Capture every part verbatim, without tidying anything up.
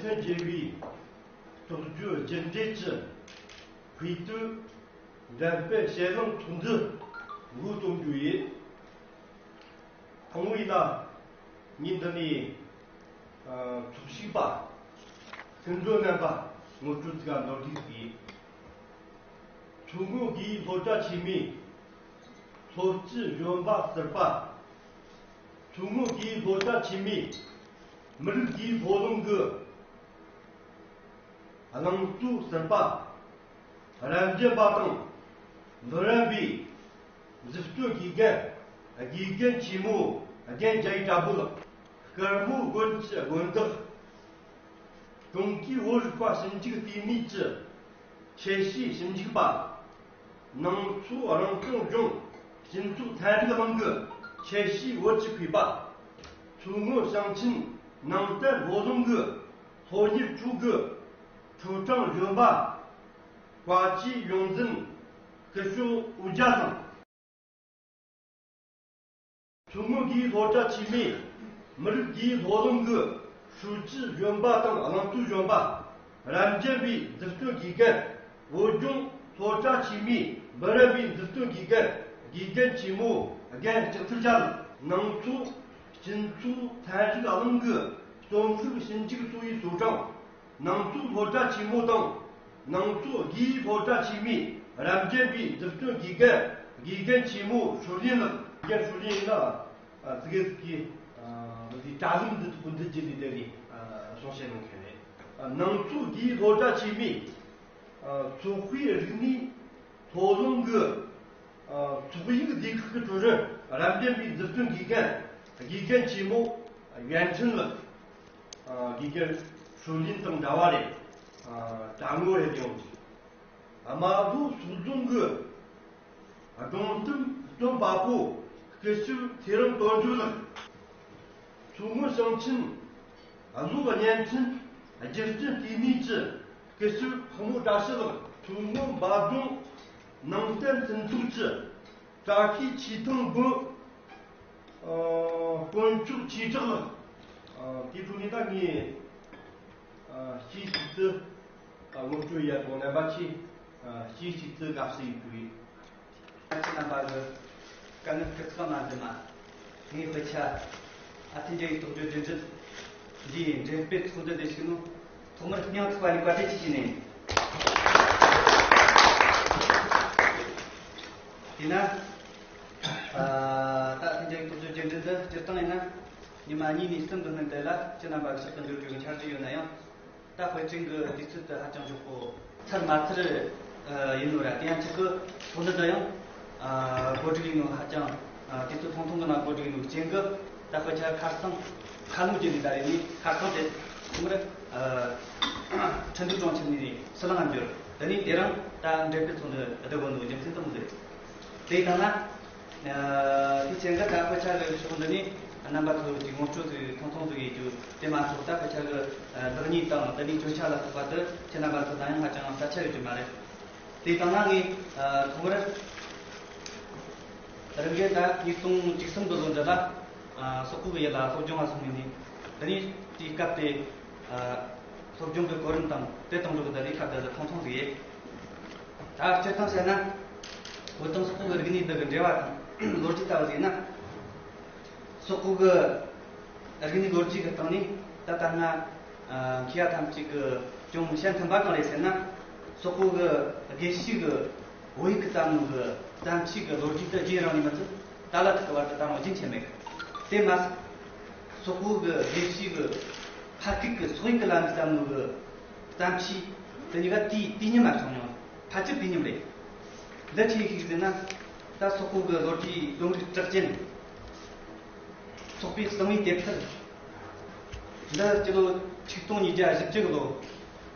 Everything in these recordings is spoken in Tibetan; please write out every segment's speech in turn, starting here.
དོན་བརྗེ་བའི་རྟོགས་བརྗོད་རྒྱུ་འབྲས་ཀྱི་དཔེ་དོན་འགྲེམས་སྤེལ་ཞལ་ལུང་ཚོགས་འདུ་འགོ་གཏོང་རྒྱུ་ཡིན། དང་པོ་ཡིན་ན་ངས་འདི་ནས་ཚོགས་ཞུགས་པ་སྐུ་མགྲོན་རྣམ་པ་ངོ་སྤྲོད་ཅིག་འདོན་རྒྱུ་ཡིན། མཚོ་སྔོན་དགེ་ལས་སློབ་གྲྭ་ཆེན་མོའི་སློབ་སྤྱི་གཞོན་པ་ཟུར་པ། མཚོ་སྔོན་དགེ་ལས་སློབ་གྲྭ་ཆེན་མོའི་མི་རིགས་དགེ་ལས་སློབ་སློབ་གི་གླེང་གཙོ་ཟུར་པ། རབ་འབྱམས་པ་དང་འབུམ་རམས་པའི་མཛུབ་སྟོན་དགེ་རྒན། དགེ་རྒན་ཆེན་མོ་རྒན་རྒྱ་ཡེ་བཀྲ་བྷོ་ལགས། སྐར་མོ་དགོན་གྱི་དགོན་བདག་ཀྲུང་གོའི་བོད་རིག་པ་ཞིབ་འཇུག་ལྟེ་གནས་ཀྱི་ཆེད་བྱའི་ཞིབ་འཇུག་པ། ནང་མཚོ་རང་སྐྱོང་ལྗོངས་སྤྱི་ཚོགས་ཚན་རིག་གླིང་གི་ཆེད་བྱའི་བོད་ཀྱི་མཁས་པ། མཚོ་སྔོན་ཞིང་ཆེན་ནང་བསྟན་སློབ་སློབ་གི་སློབ་གཉེར་ཁྲོད་ཀྱི་ཁྲུའུ་ཀྲང་གཞོན་པ། བཀའ་བཅུའི་ཡོངས་འཛིན་སྐུ་ཞབས་འོ་ཇ་དང་། མཚོ་སྔོན་དགེ་ལས་སློབ་གྲྭ་ཆེན་མོའི་མི་རིགས་དགེ་ལས་སློབ་སློབ་གི་ཧྲུའུ་ཅི་གཞོན་པ་དང་གླེང་གཙོ་གཞོན་པ། རབ་འབྱམས་པའི་མཛུབ་སྟོན་དགེ་རྒན། བོད་ལྗོངས་སློབ་གྲྭ་ཆེན་མོའི་འབུམ་རམས་པའི་མཛུབ་སྟོན་དགེ་རྒན། དགེ་རྒན་ཆེན་མོ་རྒན་ལྕགས་ཐར་ལགས། ནང་མཚོ་སྤྱི་ཚོགས་ཚན་རིག་གླིང་གི་རྩོམ་རིག་ཞིབ་འཇུག་གཙོ་བོའི་ཟུར་དྲུང་། ནང་མཚོ་སློབ་གྲྭ་ཆེན་མོ་དང་། ནང་མཚོ་དགེ་ལས་སློབ་གྲྭ་ཆེན་མོའི་རབ་འབྱམས་པའི་མཛུབ་སྟོན་དགེ་རྒན། དགེ་རྒན་ཆེན་མོ་ཧྲུའུ་ལིན་ལགས། དགེ་རྒན་ཧྲུའུ་ལིན་ལགས། ཨ། ཙི་གེ་ཙི་གེ་ཨ། འདི་དྲ་ལམ་འདི་ཐོག་འདི་བརྒྱུད་ནས་དེ་རེད། ཨ། གསུང་བཤད་གནང་མཁན་རེད། ཨ། ནང་མཚོ་དགེ་ལས་སློབ་གྲྭ་ཆེན་མོའི་ཨ། ཚོགས་པའི་རིག་གནས་སློབ་སློབ་གི་ཨ། ཚོགས་ཡིག་སྡེ་ཁག་གི་ཀྲུའུ་རིན། རབ་འབྱམས་པའི་མཛུབ་སྟོན་དགེ་རྒན། དགེ་རྒན་ཆེན་མོ་ཡུན་ཁྲིན་ལགས། ཨ། དགེ་རྒན་ཧྲུའུ་ལིན་དང་འདྲ་བ་རེད། ཨ། དྲ་ངོ་རེད་ཡོང་གི། རྨ་རྡོ་ཕྱོགས་རྫོང་གི་སྒྲུང་གཏམ་སྟོན་པ་པོ་སྐུ་ཞབས་ཚེ་རིང་དོན་གྲུབ་ལགས། མཚོ་སྔོན་ཞིང་ཆེན་གློག་བརྙན་འཕྲིན་རྒྱུ་རྐྱེན་ལྟེ་གནས་ཀྱི་སྐུ་ཞབས་ཕག་མོ་བཀྲ་ཤིས་ལགས། མཚོ་སྔོན་འབའ་རྫོང་ནང་བསྟན་མཐུན་ཚོགས་ཀྱི་བཀྲ་ཤིས་ཆོས་ཐང་དགོན། ཨ། དཀོན་མཆོག་ཆོས་གྲགས་ལགས། ཨ། དེའི་ཐོག་ནས་ད་ངས། ཨ། དཔྱིད་གཅིག་ཏུ། ཨ། ངོ་སྤྲོད་ཡ་དང་རྣམ་པ་ཆེ། ཨ། དཔྱིད་གཅིག་ཏུ་དགའ་བསུ་ཡི་དུས། ཁྱེད་རྣམ་པ་གི་དཀའ་ངལ་ཁག་ཚང་མ་འདི་མ། ངའི་དཔེ་ཆ་ཨ་ཐན་རྒྱ་ཡིག་རྟོགས་བརྗོད་རྒྱུན་འཛིན་འདིའི་འགྲེམས་སྤེལ་ཚོགས་འདུ་འདི་ཞིག་ནང་ཐོག་མར་སྙིང་ཐག་པ་ནས་བཀའ་དྲིན་ཆེ་ཞུས་ནས། དེས་ན། ཨ། ད་ཨ་ཐན་རྒྱ་ཡིག་རྟོགས་བརྗོད་རྒྱུན་འཛིན་འདི་སྤྱིར་བཏང་ཡིན་ན་ཉི་མ་གཉིས་ནས་གསུམ་གི་སྔོན་དེ་ལ་ཁྱེད་རྣམ་པ་གི་ཕྱག་ཏུ་འབྱོར་རྒྱུ་གི་འཆར་གཞི་ཡོད་ན་ཡང་། ད་དཔེ་སྐྲུན་གྱི་དུས་ཚོད་དེ་ཧ་ཅང་མགྱོགས་པོ་ཚར་མ་ཚར་ཡིན་ནོ་ར། དེ་ཡང་ཆེད་དུ་ཚོགས་འདུ་འདི་ཡང་གོ་སྒྲིག་ཡིན་ནོ་ཧ་ཅང་དུས་ཚོད་ཐུང་ཐུང་གི་ནང་གོ་སྒྲིག་ཡིན་ནོ་རྐྱེན་གྱིས་ད་དཔེ་ཆ་ཁ་སང་ཁ་ལོ་བརྒྱུད་ནས་ད་རེས་ནས་ཁ་སང་དེ་ཚང་མར་ཁྲིན་ཏུའུ་གྲོང་ཁྱེར་ནས་ཕྱི་ལང་ང་འབྱོར། དེ་ནས་དེ་རིང་ད་འགྲེམས་སྤེལ་ཚོགས་འདུ་བསྡུ་དགོས་ནོ་རྒྱུ་མཚན་དེ་མོ་རེད། དེ་ཡིན་ན། ཨ། དེ་ཆེད་ཀྱི་ད་དཔེ་ཆ་གི་ཕྱོགས་འདི་ནས་རྣམ་པ་ཚོ་གི་ངོ་སྤྲོད་ཅིག་ཐུང་ཐུང་ཅིག་ཡེད་རྒྱུ་དེ་མ་གཏོགས། ད་དཔེ་ཆ་གི་བདག་ཉིད་དང་དེ་ནས་བརྗོད་བྱ་ལ་སོགས་པ་དེ་ཁྱེད་རྣམ་པ་ཚོ་ན་ཡང་ཧ་ཅང་གསལ་ཆ་ཡོད་རྒྱུ་མ་རེད། དེ་ཡིན་ན་ངས། ཨ། ཐོག་མར་རིམ་གྱིས་ད་ཉིས་སྟོང་བཅུ་གསུམ་གི་ལོ་འདི་ལ། ཨ། སོག་པོ་གི་ཡུལ་ལ་སློབ་སྦྱོང་ལ་སོང་ནས་ནི། དེ་ནས་དེའི་སྐབས་དེ། ཨ། སློབ་སྦྱོང་གི་གོ་རིམ་དང་དེ་དང་འགྲོགས་གི་ད་རེས་སྐབས་འདི་ལ་ཐུང་ཐུང་ཟིག་ཡེད། ད་སྤྱིར་བཏང་བཤད་ན། བོད་དང་སོག་པོ་གི་རིག་གནས་འདི་གི་འབྲེལ་བ་དང་ལོ་རྒྱུས་ལྟ་བུ་ཟིག་ཡིན་ན། སོག་པོ་གི་རིག་གནས་ལོ་རྒྱུས་ཀྱི་སྟེང་ནས་ད་ལྟ་ང་མཁས་པ་ཐམས་ཅད་ཀྱིས་ཅུང་བཤད་མཐུན་པ་གང་རེད་ཟེར་ན། སོག་པོ་གི་དགེ་བཤེས་ཀྱིས་བོད་ཡིག་གི་བརྩམས་ནོ་གི་བརྩམས་ཆོས་ཀྱི་ལོ་རྒྱུས་དེ་རྗེས་རང་ནས་མི་ཚད་ད་ལ་ཐུག་གི་བར་དུ་ད་རུང་རྒྱུན་ཆད་མེད་གི། དེ་མ་ཟད། སོག་པོ་གི་དགེ་བཤེས་ཀྱིས་ཕ་སྐད་ཀྱི་སོག་ཡིག་གི་ལམ་ནས་བརྩམས་ནོ་གི་བརྩམས་ཆོས་དེ་གཉིས་ཀ་དུས་དུས་མཉམ་མ་བྱུང་མྱོང་། ཕལ་ཆེར་དུས་མཉམ་རེད། འདི་ཅི་ཡིན་ཞིག་ཟེར་ན། ད་སོག་པོ་གི་ལོ་རྒྱུས་རྩོམ་རིག་གྲགས་ཅན། སོག་པོའི་གསང་བའི་དེབ་ཐེར། འདི་སྤྱི་ལོ་ཆིག་སྟོང་ཉིས་བརྒྱ་བཞི་བཅུ་གི་ལོ་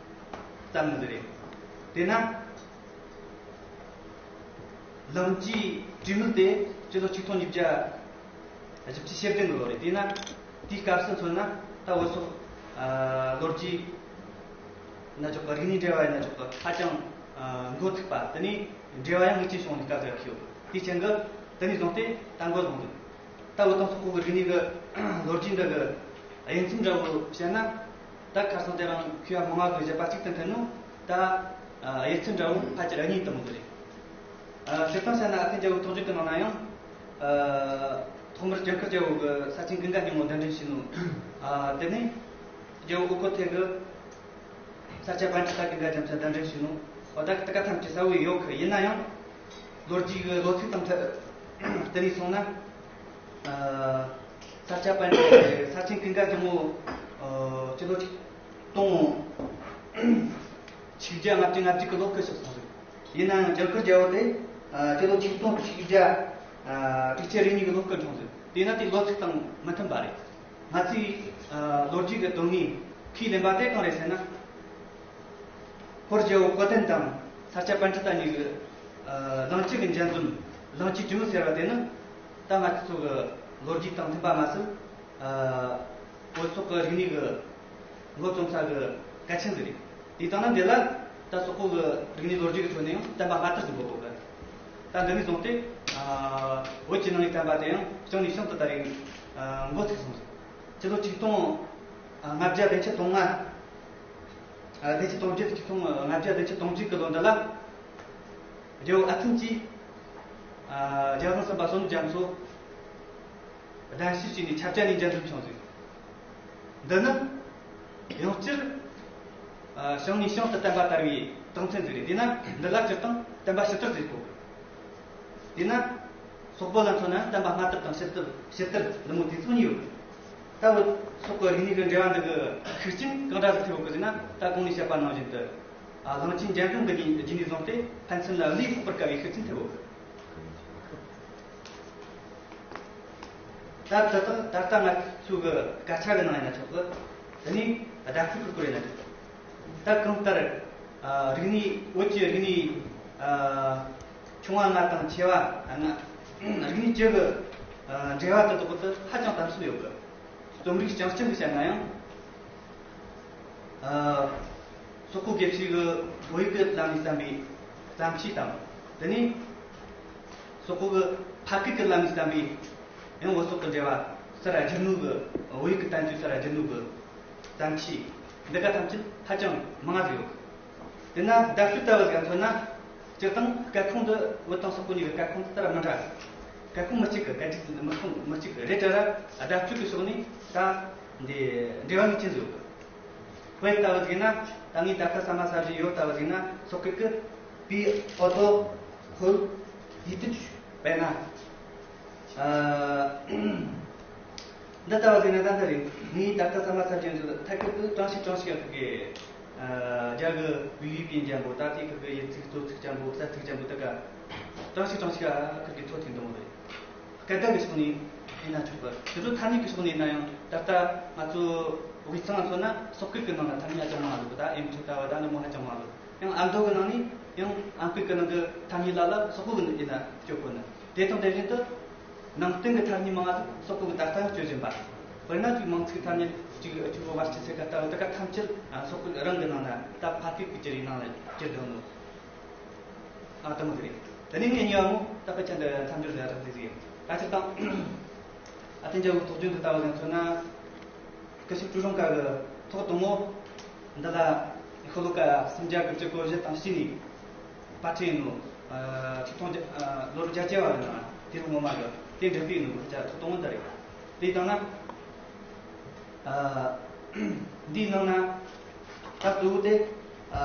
བརྩམས་ནི་འདི་རེད། དེས་ན། ལིང་ཅིའི་བྲིས་མིག་དེ་སྤྱི་ལོ་ཆིག་སྟོང་ཉིས་བརྒྱ་བཞི་བཅུ་ཞེ་བདུན་གི་ལོ་རེད། དེས་ན་དེའི་སྐབས་སུ་མཚོན་ན་ད་བོད་སོག་ཨ་ལོ་རྒྱུས་ན་ཆོག་གི། རིག་གནས་འབྲེལ་བ་ཡིན་ན་ཆོག་གི། ཧ་ཅང་ཨ་མགོ་ཐུག་པ། དེ་ནས་འབྲེལ་བ་ཡང་ངེས་ཅན་བྱུང་ནས་སྐབས་རེ་ཁེལ་ཡོད། དེའི་རྐྱེན་གྱིས་དེ་ནས་བཟུང་སྟེ་ད་མགོ་ལྷུང་འདུག། ད་བོད་དང་སོག་པོ་གི་རིག་གནས་ཀྱི་ལོ་རྒྱུས་འདི་གི་དབྱེ་མཚམས་འདྲ་བོ་བཤད་ན། ད་ཁར་སང་དེ་རིང་མཁས་པ་མང་བ་གི་བཞེད་པ་གཅིག་ཏུ་འཐེན་ནོ། ད་ཨ་དབྱེ་མཚམས་འདྲ་བོ་ཕལ་ཆེར་གཉིས་དུ་མོ་དེ་རེད། ཨ་སྤྱིར་བཏང་བཤད་ན་ཨ་ཐེན་རྒྱལ་པོ་ཐོག་བརྗོད་ཀྱི་ནང་ན་ཡང་ཨ་ཐོག་མར་ཇིང་གུར་རྒྱལ་པོ་གི་ས་ཆེན་ཀུན་དགའ་སྙིང་པོ་གདན་འདྲེན་བྱས་ནོ། ཨ་དེ་ནས་རྒྱལ་པོ་ཨོ་ཁོ་ཐེ་གི་ས་སྐྱ་པཎྜི་ཏ་ཀུན་དགའ་རྒྱལ་མཚན་གདན་འདྲེན་བྱས་ནོ། འོ་ད་དེ་ག་ཐམས་ཅད་གསལ་བོ་ཡོད་གི། ཡིན་ན་ཡང་ལོ་རྒྱུས་ཀྱི་ལོ་ཚིགས་དང་བསྟུན་ནས་སོང་ན། ཨ་ས་སྐྱ་པཎྜི་ཏ་ས་ཆེན་ཀུན་དགའ་སྙིང་པོ་ཨ་སྤྱི་ལོ་ཆིག་སྟོང་ཆིག་བརྒྱ་ལྔ་བཅུ་ང་བརྒྱད་ཀྱི་ལོ་སྐུ་གཤེགས་སོང་ཟིག། ཡིན་ན་ཡང་ཇིང་གུར་རྒྱལ་པོ་དེ་ཨ་སྤྱི་ལོ་ཆིག་སྟོང་ཆིག་བརྒྱ་ཨ་དྲུག་ཅུ་རེ་གཉིས་ཀྱི་ལོ་སྐུ་འཁྲུངས་ཟིག། དེས་ན་དེའི་ལོ་ཚིགས་དང་མི་མཐུན་པ་རེད། ང་ཚོས་ཨ་ལོ་རྒྱུས་ཀྱི་དོན་དངོས་ཁས་ལེན་པ་དེ་གང་རེད་ཟེར་ན། ཧོར་རྒྱལ་པོ་གོ་ཏན་དང་ས་སྐྱ་པཎྜི་ཏ་གཉིས་ཀྱི་ཨ་གླེང་སྐྱེས་ཀྱི་འཇལ་འཛོམས། གླེང་སྐྱེས་ཇོ་མོ་ཟེར་བ་དེ་ནི་ད་ང་ཚོ་གི་ལོ་རྒྱུས་དང་མཐུན་པ་མ་ཟད། ཨ་བོད་སོག་གི་རིག་གནས་ཀྱི་མགོ་རྩོམ་ས་གི་གལ་ཆེན་ཟིག་རེད། དེ་ལྟ་ན་འདི་ལ་ད་སོག་པོ་གི་རིག་གནས་ལོ་རྒྱུས་ཀྱི་ཁྲོད་ནས་ཡང་བསྟན་པ་སྔ་དར་ཟིག་འབོད་གོ་གི། ད་འདི་ནས་བཟུང་སྟེ་ཨ་བོད་ཀྱི་ནང་ནས་བསྟན་པ་དེ་ཡང་བྱང་ནས་བྱང་དུ་དར་བའི་ཨ་འགོ་ཚུགས་སོང་ཟིག། སྤྱི་ལོ་ཆིག་སྟོང་ལྔ་བརྒྱ་བདུན་ཅུ་དོན་ལྔ། ཨ་བདུན་ཅུ་དོན་བརྒྱད། ཆིག་སྟོང་ལྔ་བརྒྱ་བདུན་ཅུ་དོན་བརྒྱད་ཀྱི་ལོ་འདི་ལ། རྒྱལ་པོ་ཨ་ཐུན་གྱིས་ཨ་རྒྱལ་དབང་གསུམ་པ་བསོད་ནམས་རྒྱ་མཚོ་གདན་ཞུ་བྱས་ནས་ཆབ་ཆ་ནས་འཇལ་འཛོམས་བྱུང་ཟིག། འདི་ནི་ཡང་བསྐྱར་ཨ་བྱང་ནས་བྱང་དུ་བསྟན་པ་དར་བའི་རྟགས་མཚན་ཟིག་རེད། དེས་ན་འདི་ལ་སྤྱིར་བཏང་བསྟན་པ་ཕྱི་དར་ཟེར་གོ། དེས་ན་སོག་པོ་ལ་མཚོན་ན་བསྟན་པ་སྔ་དར་དང་ཕྱི་དར། ཕྱི་དར་འདི་མོ་དུས་ཚོད་གཉིས་ཡོད་གི། ད་བོད་སོག་གི་རིག་གནས་ཀྱི་འབྲེལ་བ་འདི་གི་ཤུགས་རྐྱེན་གང་འདྲ་ཟིག་ཐེབས་ཡོད་གི་ཟེར་ན། ད་གོང་ནས་བཤད་པ་ནང་བཞིན་དུ་ཨ་གླེང་སྐྱེས་འཇལ་འཛོམས་ཀྱི་རྗེས་ནས་བཟུང་སྟེ་ཕན་ཚུན་ལ་བློས་ཕོག་པར་དཀའ་བའི་ཤུགས་རྐྱེན་ཐེབས་ཡོད་གི། ད་ད་ད་ད་ལྟ་ང་ཚོ་གི་སྐད་ཆ་གི་ནང་ཡིན་ན་ཆོག་གི། དེ་ནས་བརྡ་སྤྲོད་ཀྱི་སྐོར་ཡིན་ན་ཆོག་གི། ད་གང་ལྟར་ཨ་རིག་གནས། བོད་ཀྱི་རིག་གནས་ཨ་ཆུང་བ་ལྔ་དང་ཆེ་བ་ལྔ། རིག་གནས་བཅུ་གི་ཨ་འབྲེལ་བ་དེ་དག་དེ་ཧ་ཅང་དམ་ཟབ་ཡོད་གི། རྩོམ་རིག་རྐྱང་རྐྱང་གི་བཤད་ན་ཡང་། ཨ་སོག་པོ་དགེ་བཤེས་ཀྱིས་བོད་ཡིག་གི་ལམ་ནས་བརྩམས་པའི་བརྩམས་ཆོས་དང་། དེ་ནས་སོག་པོ་གིས་ཕ་སྐད་ཀྱི་ལམ་ནས་བརྩམས་པའི་ཡང་བོད་སོག་གི་འབྲེལ་བ་གསར་བསྒྱུར་ནོ་གི། བོད་ཡིག་གི་བསྟན་བཅོས་གསར་བསྒྱུར་ནོ་གི་བརྩམས་ཆོས་འདི་ག་ཐམས་ཅད་ཧ་ཅང་མང་ང་ཟིག་ཡོད། དེས་ན་བརྡ་སྤྲོད་ལྟ་བུ་ཟིག་མཚོན་ན། སྤྱིར་བཏང་སྐད་ཁུངས་འདི་བོད་དང་སོག་པོ་གཉིས་ཀྱི་སྐད་ཁུངས་འདི་ལྟར་མི་འདྲ། སྐད་ཁུངས་མི་གཅིག་གི། སྐད་རིགས་མི་ཁུངས་མི་གཅིག་གི་རེད། དེ་ར་བརྡ་སྤྲོད་ཀྱི་ཕྱོགས་ནས་ད་འདི་འབྲེལ་བ་ངེས་ཅན་ཟིག་ཡོད། དཔེ་ལྟ་བུ་ཟིག་ན། ད་ངས་ད་ལྟ་ས་མ་ས་བཞིན་ཡོད་ལྟ་བུ་ཟིག་ན། སོག་སྐད་ཀྱི་པི་ཨོ་ཏོ་ཧུལ་ཡི་ཏི་ཆུ་པེ་ན། ཨ་འདི་ལྟ་བུ་ཟིག་ན་ད་ལྟ་རེད། ངས་ད་ལྟ་ས་མ་ས་བཞིན་ཐད་ཀར་དུ་གྲངས་ཤིག་གྲངས་ཤིག་ཁུར་གི། ཨ་རྒྱ་གི་བི་བི་པན་ཅན་པོ། ད་ལྟའི་ཁུར་གི་ཡིག་ཚིག་རྩོད་ཚིག་ཅན་པོ། གསལ་ཚིག་ཅན་པོ། ད་ག་གྲངས་ཤིག་གྲངས་ཤིག་ཁུར་གི་ཐོ་ཐིག་འདོང་རེད། སྐད་བརྡ་གི་ཕྱོགས་ནས་ཡིན་ན་ཆོག་གི། དེ་ཚོ་ཐ་སྙད་ཀྱི་ཕྱོགས་ནས་ཡིན་ན་ཡང་། ད་ལྟ་ང་ཚོ་དབུས་གཙང་ལ་མཚོན་ན་སོག་སྐད་ཀྱི་ནང་ན་ཐ་སྙད་ཧ་ཅང་མང་ང་འདུག། ད་ཨེམ་ཆི་ལྟ་བུ་ད་འདི་མོ་ཧ་ཅང་མང་ང་འདུག། ཡང་ཨ་མདོ་གི་ནང་ནས་ཡང་ཨམ་སྐད་ཀྱི་ནང་གི་ཐ་སྙད་ལ་ལ་སོག་པོ་གི་ཡིན་ན་སྤྱོད་དགོས་ནི། དེ་དང་དེ་བཞིན་དུ་ནང་བསྟན་གྱི་ཐ་སྙད་མང་ང་ཟིག་སོག་པོ་གིས་ད་ལྟ་ཡང་སྤྱོད་བཞིན་པ། དཔེར་ན་ཅིག་མང་ཚིག་ཐ་སྙད་ཅིག་ཆུ་བོ་བ་སྤྱི་ཚེ་ག་ལྟ་བུ་དེ་ག་ཐམས་ཅད་ཨ་སོག་པོ་རང་གི་ནང་ན། ད་ཕ་སྐད་ཀྱི་སྤྱི་རིགས་ནང་ལ་སྤྱིར་འདོན་ནོ། ཨ་དེ་མོ་ཟིག་རེད། དེ་ནས་ངས་གཉིས་པ་མོ་ད་དཔེ་ཆ་འདི་མཚམས་སྦྱོར་ཟིག་རག་ཟིག་ཟིག་ཡིན། ད་སྤྱིར་བཏང་ཨ་ཐེན་རྒྱལ་པོའི་ཐོག་རྒྱུན་དུ་ལྟ་བུ་ཟིག་མཚོན་ན། སྐུ་ཞབས་ཀྲུའུ་རོན་ཀ་གི་ཐོག་དང་པོ་འདི་ལ་ཤོ་ལོ་ཀ་སུམ་བརྒྱ་དགུ་བཅུ་གོ་བཞི་དང་གཅིག་ནས་པར་སྐྲུན་ཡིན་ནོ། ཨ་ཆིག་སྟོང་བརྒྱ་ཨ་ལོ་རབས་བརྒྱད་ཅུ་བ་གི་ནང་དུས་རབས་སྔོན་མ་གི་དེ་འབྲི་སྤེལ་ཡིན་ནོ། ཁ་ཆ་ཐོག་དང་པོ་འདི་རེད། དེ་དང་ན་ཨ་འདིའི་ནང་ན་ད་གཙོ་བོ་དེ་ཨ་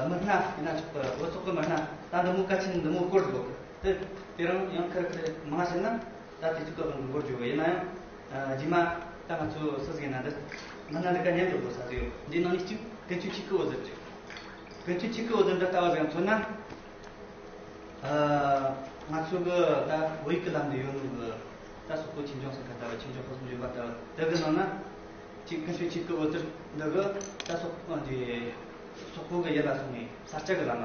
མི་སྣ་ཡིན་ན་ཆོག་གི། བོད་སོག་གི་མི་སྣ་ད་འདི་མོ་གལ་ཆེན་འདི་མོ་སྐོར་ཟིག་ཡོད་གི། དེ་དེ་རིང་ཡང་ཁེར་ཁེར་མང་བཤད་ན། ད་དུས་ཚོད་ཀྱི་དབང་གིས་འགོར་འགྱོ་གི། ཡིན་ན་ཡང་ཨ་རྗེས་མ་ད་ང་ཚོ་སུ་ཟིག་ཡིན་ན་འདི་མི་སྣ་འདི་ག་ཉན་འགྲོ་དགོས་ས་ཟིག་ཡོད། འདིའི་ནང་ནས་གཅིག་ཀུན་མཁྱེན་ཆོས་སྐུ་འོད་ཟེར་གྱི། ཀུན་མཁྱེན་ཆོས་སྐུ་འོད་ཟེར་འདི་ལྟ་བུ་ཟིག་མཚོན་ན། ཨ་ང་ཚོ་གི་ད་བོད་ཡིག་གི་ལམ་ནས་ཡོད་ནོ་གི། ད་སོག་པོ་ཆོས་འབྱུང་ཟེར་ག་ལྟ་བུ། ཆོས་འབྱུང་ཕུན་སུམ་ཚོགས་པ་ལྟ་བུ་དེ་གི་ནང་ན། ཅིག་ཀུན་མཁྱེན་ཆོས་སྐུ་འོད་ཟེར་འདི་གི་ད་སོག་པོ་འདི་སོག་པོ་གི་ཡུལ་ལ་སོང་ནས་ས་སྐྱ་གི་བླ་མ་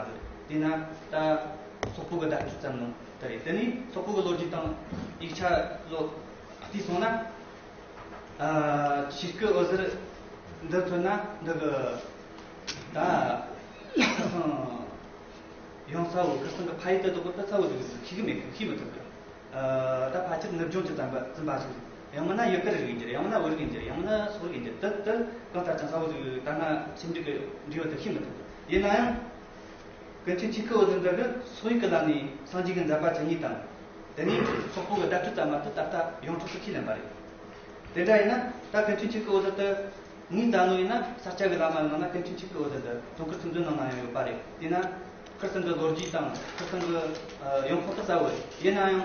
ཟིག། དེས་ན་ད་སོག་པོ་གི་བརྡ་སྤྲོད་བརྩམས་ནོ་དེ་རེད། དེ་ནས་སོག་པོ་གི་ལོ་རྒྱུས་དང་ཡིག་ཆ་ལོ་བལྟས་སོང་ན། ཨ་ཆོས་སྐུ་འོད་ཟེར་འདི་མཚོན་ན་འདི་གི་ད་ཁ་སང་ཡོང་ས་བོ། ཁ་སང་གི་ཕ་ཡུལ་དེ་དག་གི་ད་ས་བོ་ཟིག་ཤེས་གི་མེད་གི། ཤེས་མི་ཐུབ་གི། ཨ་ད་ཕལ་ཆེར་ནུབ་བྱང་གི་བཙན་པ་བཙུན་པ་ཞིག་ ཡང་མིན་ན་ཡུ་གུར་རིགས་ཡིན་གྱི་རེད། ཡང་མིན་ན་བོད་རིགས་ཡིན་གྱི་རེད། ཡང་མིན་ན་སོག་རིགས་ཡིན་གྱི་རེད། དེ་དེ་གང་ལྟར་ཀྱང་གསལ་བོ་ཟིག་ད་ང་ཞིབ་འཇུག་གི་འབྲས་བུ་དེ་ཤེས་མི་ཐུབ། ཡིན་ན་ཡང་། ཀུན་མཁྱེན་ཆོས་སྐུ་འོད་ཟེར་འདི་གིས་སོག་ཡུལ་གྱི་བླ་མའི་སངས་རྒྱས་ཀྱི་མཛད་པ་ཇི་སྙེད་དང་། དེ་ནས་སོག་པོ་གི་བརྡ་སྤྲོད་ཙམ་མ་གཏོགས་ད་ལྟ་ཡོངས་གྲགས་སུ་ཁས་ལེན་པ་རེད། དེ་འདྲ་ཡིན་ན་ད་ཀུན་མཁྱེན་ཆོས་སྐུ་འོད་ཟེར་དེ་ངས་བལྟས་ནོ་ཡིན་ན་ས་སྐྱ་གི་བླ་མ་ནང་ན་ཀུན་མཁྱེན་ཆོས་སྐུ་འོད་ཟེར་འདི་དུང་དཀར་ཆོས་མཛོད་ནང་ན་ཡང་ཡོད་པ་རེད། དེས་ན་ཁིར་ཚང་གི་ལོ་རྒྱུས་དང་ཁིར་ཚང་གི་ཡོང་ཁུངས་དེ་གསལ་བོ་རེད། ཡིན་ན་ཡང་།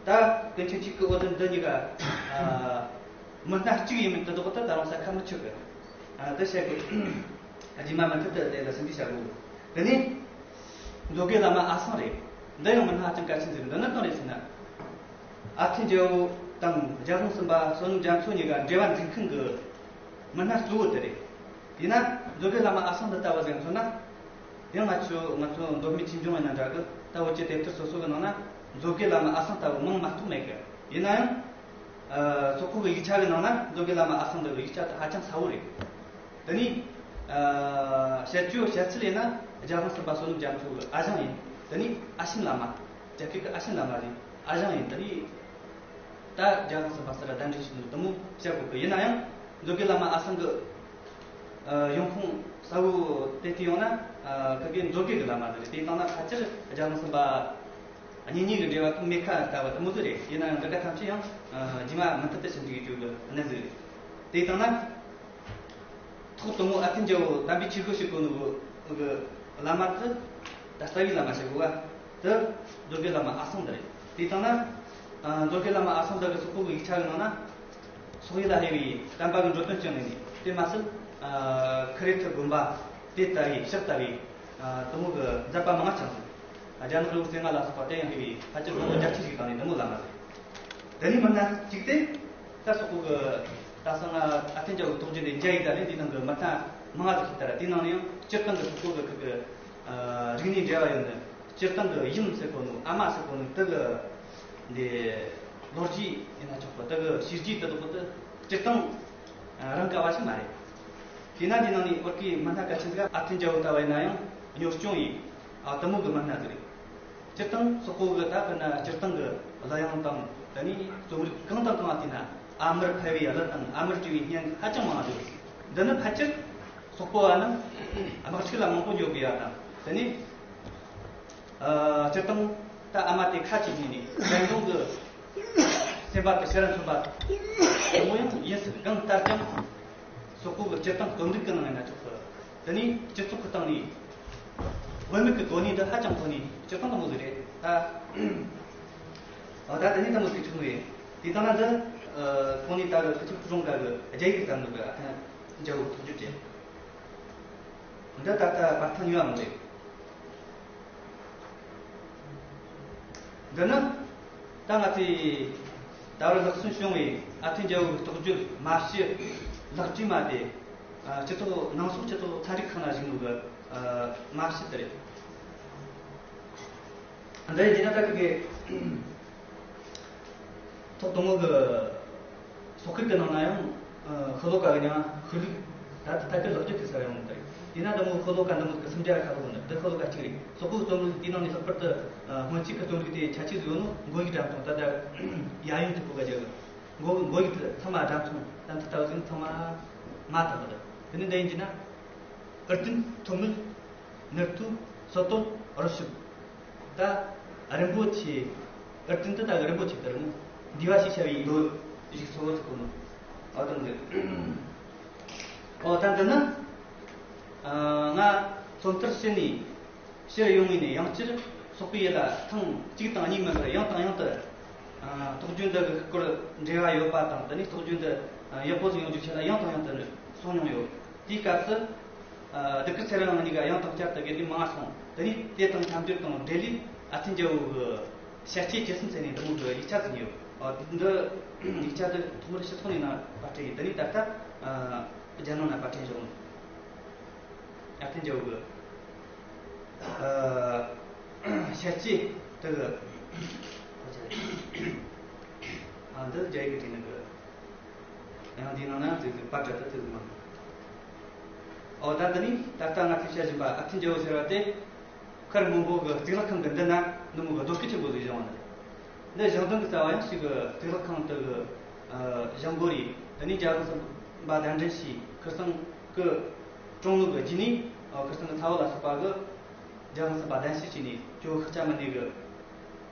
ད་ཀུན་མཁྱེན་ཆོས་སྐུ་འོད་ཟེར་འདི་གཉིས་ཀ་མི་སྣ་གཅིག་ཡིན་མིན་དེ་དག་ད་ད་རུང་གསལ་ཁ་མི་ཆོད་གི། དེ་བཤད་གི། རྗེས་མ་མུ་མཐུད་དུ་དེ་ལ་ཟིན་བྲིས་བྱ་དགོས། དེ་ནས་མཛོད་དགེ་བླ་མ་ཨ་སང་རེད། འདི་ཡང་མི་སྣ་ཧ་ཅང་གལ་ཆེན་ཟིག་རེད། འདི་ནི་གང་རེད་ཟེར་ན། ཨ་འཐུས་འཇམ་པོ་དང་རྒྱལ་དབང་གསུམ་པ་བསོད་ནམས་རྒྱ་མཚོ་གཉིས་ཀ་འབྲེལ་བ་འཛིན་མཁན་གི་མི་སྣ་གཙོ་བོ་དེ་རེད། ཡིན་ན་མཛོད་དགེ་བླ་མ་ཨ་སང་འདི་ལྟ་བུ་ཟིག་མཚོན་ན། ཡང་ང་ཚོ་ང་ཚོ་མདོ་སྨད་ཆོས་འབྱུང་ཡིན་ན་འདྲ་གི། ད་བོད་ཀྱི་དེབ་ཐེར་སོ་སོ་གི་ནང་ན་མཛོད་དགེ་བླ་མ་ཨ་སང་ལྟ་བུ་མིང་མ་གཏོགས་མེད་གི། ཡིན་ན་ཡང་། ཨ། སོག་པོ་གི་ཡིག་ཆ་གི་ནང་ན་མཛོད་དགེ་བླ་མ་ཨ་སང་འདི་གི་ཡིག་ཆ་དེ་ཧ་ཅང་གསལ་བོ་རེད། དེ་ནས། ཨ། བཤད་རྒྱུ་བཤད་ཚུལ་ཡིན་ན་རྒྱལ་དབང་གསུམ་པ་བསོད་ནམས་རྒྱ་མཚོ་གི་ཨ་ཞང་ཡིན། དེ་ནས་ཨ་ཆེན་བླ་མ། རྒྱ་སྐད་ཀྱི་ཨ་ཆེན་བླ་མ་རེད། ཨ་ཞང་ཡིན། དེ་ནས། ད་རྒྱལ་དབང་གསུམ་པ་ཟེར་ར་གདན་འདྲེན་ཞུས་འདུག། དེ་མོ་བཤད་དགོས་གི། ཡིན་ན་ཡང་མཛོད་དགེ་བླ་མ་ཨ་སང་གི་ཡོང་ཁུངས་གསལ་བོ་དེ་བལྟས་ཡོང་ན། ཨ། ཁ་གི་མཛོད་དགེ་གི་བླ་མ་ཟིག་རེད། དེ་བཏང་ན་ཕལ་ཆེར་རྒྱལ་དབང་གསུམ་པ་གཉེན་ཉེ་གི་འབྲེལ་བ་དེ་མེད་ཁ་ལྟ་བུ་དེ་མོ་ཟིག་རེད། ཡིན་ན་ཡང་འདི་ག་ཐམས་ཅད་ཡང་རྗེས་མ་མུ་མཐུད་དུ་ཞིབ་འཇུག་བྱེད་རྒྱུ་གི་གནད་ཟིག་རེད། དེ་བཏང་ན། ཐོག་དང་པོ་ཨ་འཐུས་འཇམ་པོ་དམ་པའི་ཆོས་སྒོ་ཞུགས་གོ་ནོ་གི་བླ་མ་དེ་ད་རྩ་བའི་བླ་མ་ཞིག་གོ་བ་དེ་མཛོད་དགེ་བླ་མ་ཨ་སང་འདི་རེད། དེ་བཏང་ན། ཨ། མཛོད་དགེ་བླ་མ་ཨ་སང་འདི་གི་སོག་པོ་གི་ཡིག་ཆ་གི་ནང་ན། སོག་ཡུལ་ལ་ཕེབས་པའི་བསྟན་པ་གི་འགྲོ་དོན་བསྐྱངས་ནས་ནི་དེ་མ་ཟད། ཨ། ཁི་རེ་ཐི་དགོན་པ་དེ་ལྟ་བུའི་ཕྱག་ལྟ་བུའི། ཨ། དེ་མོ་གི་མཛད་པ་མང་བ་བསྐྱངས་སོང་། རྒྱ་ནག་རི་བོ་རྩེ་ལྔ་ལ་སོགས་པ་དེ་ཡང་ཕེབས་པའི་ཕལ་ཆེར་ལོ་ངོ་བརྒྱད་ཅུ་ཞིག་བཏང་ནས་དེ་མོ་བླ་མ་རེད། དེ་ནས་མི་སྣ་གཅིག་དེ་ད་སོག་པོ་གི་ད་སང་ང་ཨ་འཐུས་འཇམ་པོ་དོགས་གཞི་ལས་མཇལ་ཡིན། ད་ལན་འདི་ནང་གི་མི་སྣ་མང་ང་ཟིག་ཞིག་ལྟར་དེའི་ནང་ནས་ཡང་སྤྱིར་བཏང་གི་སོག་པོ་གི་ཁུལ་གི། ཨ། རིག་གནས་འབྲེལ་བ་ཡོད་ནི། སྤྱིར་བཏང་གི་ཡུམ་ཟེར་གོ་ནོ། ཨ་མ་ཟེར་གོ་ནོ་དེ་གི་འདི་ལོ་རྒྱུས་ཡིན་ན་ཆོག་གི། དེ་གི་བྱས་རྗེས་དེ་དག་དེ་སྤྱིར་བཏང་རང་ག་བ་ཞིག་མ་རེད། དེས་ན་འདི་ནང་ནས་བོད་ཀྱི་མི་སྣ་གལ་ཆེན་ཟིག་ཨ་འཐུས་འཇམ་པོ་ལྟ་བུ་ཡིན་ན་ཡང་གཉོར་སྐྱོང་ཡིན། ཨ། དེ་མོ་གི་མི་སྣ་ཟིག་རེད། སྤྱིར་བཏང་སོག་པོ་གི་ད་དཔེར་ན་སྤྱིར་བཏང་གི་གླུ་དབྱངས་དང་། དེ་ནས་རྩོམ་རིག་གང་དང་གང་ལ་བལྟས་ན་ཨ་མར་ཕབ་པའི་གླུ་དང་ཨ་མར་བྲིས་པའི་སྙན་ཧ་ཅང་མང་བ་འདུག། འདི་ནི་ཕལ་ཆེར་སོག་པོ་བ་རྣམས་དམག་འཁྲུག་ལ་མང་པོ་འགྱོ་དགོས་ཡ་དང་། དེ་ནས། ཨ། སྤྱིར་བཏང་ད་ཨ་མ་དེ་ཁ་ཅིག་ཉིད་ནས་གཞན་དོན་གྱི་སེམས་པ་དེ་ཕྱིར་མཚོན་པ་དེ་མོ་ཡང་ཡིན་སྲིད། གང་ལྟར་ཀྱང་སོག་པོ་གི་སྤྱིར་བཏང་རྩོམ་རིག་གི་ནང་ཡིན་ན་ཆོག་གི། དེ་ནས་སྤྱི་ཚོགས་ཀྱི་སྟེང་ནས་བུད་མེད་ཀྱི་གོ་གནས་འདི་ཧ་ཅང་མཐོ་ནས་སྤྱིར་བཏང་དེ་མོ་ཟིག་རེད་ད། ཨ། ད་དེ་ནས་དེ་མོ་ཟིག་བྱུང་བས། དེ་ལྟ་ན་འདི། ཨ། གོང་ནས་ད་གི་ཁུ་ཚུར་ཕུ་རོང་ག་གི་རྒྱ་ཡིག་བརྩམས་ནོ་གི་ཨ་འཐུས་འཇམ་པོ་ཐུགས་རྒྱུད་ཅན། འདི་ད་ལྟ་པར་ཐོན་ཡོད་མ་རེད། འདི་ནི་ད་ང་ཚོས་ད་བར་ལག་སོན་བྱུང་བའི་ཨ་འཐུས་འཇམ་པོའི་རྟོགས་བརྗོད་མ་ཕྱི་ལག་བྲིས་མ་དེ། ཨ། སྤྱི་ཚོགས་ནང་སོག་སྤྱི་ཚོགས་ཚན་རིག་ཁང་ལ་བཞུགས་ནོ་གི། ཨ། མ་ཕྱི་དེ་རེད། འདི་ཡིན་ན་ད་གི་ཐོག་དང་པོ་གི་སོག་སྐད་ཀྱི་ནང་ན་ཡང་། ཨ། ཤོ་ལོ་ཀ་གི་མྱིང་ཤོ་ལོ་ཀ། ད་ད་ལྟ་གི་ལེགས་བཅོས་ཀྱི་ས་ཡོང་གི་རེད། ཡིན་ན་འདི་མོ་ཤོ་ལོ་ཀ་འདི་མོ་གི་སུམ་བརྒྱ་ཁ་ལོ་ནི་འདི་ཤོ་ལོ་ཀ་གཅིག་རེད། སོག་པོའི་རྩོམ་རིག་དེའི་ནང་ནས་ལྷག་པར་དུ། ཨ། སྔོན་ཆད་ཀྱི་རྩོམ་རིག་དེ་ཁྱད་ཆོས་ཟིག་ཡོད་ནོ། མགོ་ཡིག་འགྲེམས་སྟངས་ད་ལྟ་ཡ་ཡུན་དུ་གོ་ག་རྒྱག་གི། མགོ་མགོ་ཡིག་དེ་ཚང་མ་འགྲེམས་སྟངས་ད་འདི་ལྟ་བུ་ཟིག་ཚང་མ་མ་དག་གི་རེད། དེ་ནི་འདི་ཡིན་གྱི་ན། ཨར་ཏིན་ཐོན་མིར། ནུར་ཐུ། སོ་ཏོར། རོ་ཤུབ། ད་རིན་པོ་ཆེ། ཨར་ཏིན་དེ་ད་རིན་པོ་ཆེ་དེ་རེད་མོ། འདི་བ་ཞེས་བྱ་བའི་མདོ་ཞིག་སོ་བོ་ཚུགས་གོ་ནོ། ཨོ་དང་གི། ཨོ་ད་འདི་ནི། ཨ། ང་སློབ་མཐར་ཕྱིན་ནས་ཕྱིར་ཡོང་ངེས་ནས་ཡང་བསྐྱར་སོག་པོའི་ཡུལ་ལ་ཐེངས་གཅིག་དང་གཉིས་མིན་པར་ཡང་དང་ཡང་དུ། ཨ། རྟོགས་བརྗོད་འདི་གི་སྐོར་འབྲེལ་བ་ཡོད་པ་དང་། དེ་ནས་རྟོགས་བརྗོད་འདི་ཡག་པོ་ཟིག་ཡོང་རྒྱུའི་ཆེད་ལ་ཡང་དང་ཡང་དུ་སོང་མྱོང་ཡོད། དེའི་སྐབས་སུ། ཨ། ལྡུག་དཀར་ཚེ་རིང་ལགས་གཉིས་ཀ་ཡང་དང་བསྐྱར་དུ་དགེ་ལྡན་མང་ང་སོང་། དེ་ནས་དེ་དང་མཚམས་སྦྱོར་དང་འབྲེལ་ལས་ཨ་འཐུས་འཇམ་པོ་གི་ཞལ་སྐྱེས་བཅུ་གསུམ་ཟེར་ནས་འདི་མོ་གི་ཡིག་ཆ་ཟིག་ཡོད། ཨ། འདི་ཡིག་ཆ་འདི་ཐོག་མར་སྤྱི་ཚོགས་ནས་ནང་པར་སྐྲུན་ཡིན། དེ་ནས་ད་ལྟ། ཨ། རྒྱ་ནང་ན་པར་སྐྲུན་བྱུང་། ཨ་འཐུས་འཇམ་པོ་གི། ཨ། ཞལ་སྐྱེས་དེ་གི། ཨ། འདི་རྒྱ་ཡིག་གི་བྲིས་ནི་གི། ཡང་འདིའི་ནང་ན་ཙིག་ཙིག་པར་སྐྲུན་དེ་ཙིག་ཙིག་མང་། ཨོ་ད་འདི་ནི་ད་ལྟ་ང་ཚོས་བཤད་བཞིན་པ་ཨ་འཐུས་འཇམ་པོ་ཟེར་བ་དེ། མཁར་སྔོན་པོ་གི་གཙུག་ལག་ཁང་གི་མདུན་ན་ནུབ་མོ་གི་རྡོ་སྐུ་ཆེན་པོ་ཟིག་བཞེངས་པ་ནི་རེད། འདི་ཞང་བདུན་གྱི་རྩ་བ་ཡང་ཞིག་གི་གཙུག་ལག་ཁང་དུ་གི་ཞང་མགོ་རེད། དེ་ནས་རྒྱལ་ཁང་གསུམ་པ་གདན་འདྲེན་བྱས། ཁར་སང་གི་དྲུང་ནུབ་ཀྱི་རྗེས་ནས་ཁར་སང་གི་ཚ་བོ་ལ་སོགས་པ་གི་རྒྱལ་ཁང་གསུམ་པ་གདན་ཞུ་བྱས་ནས་ཇོ་བོ་ཤཱཀྱ་མུ་ནེ་གི་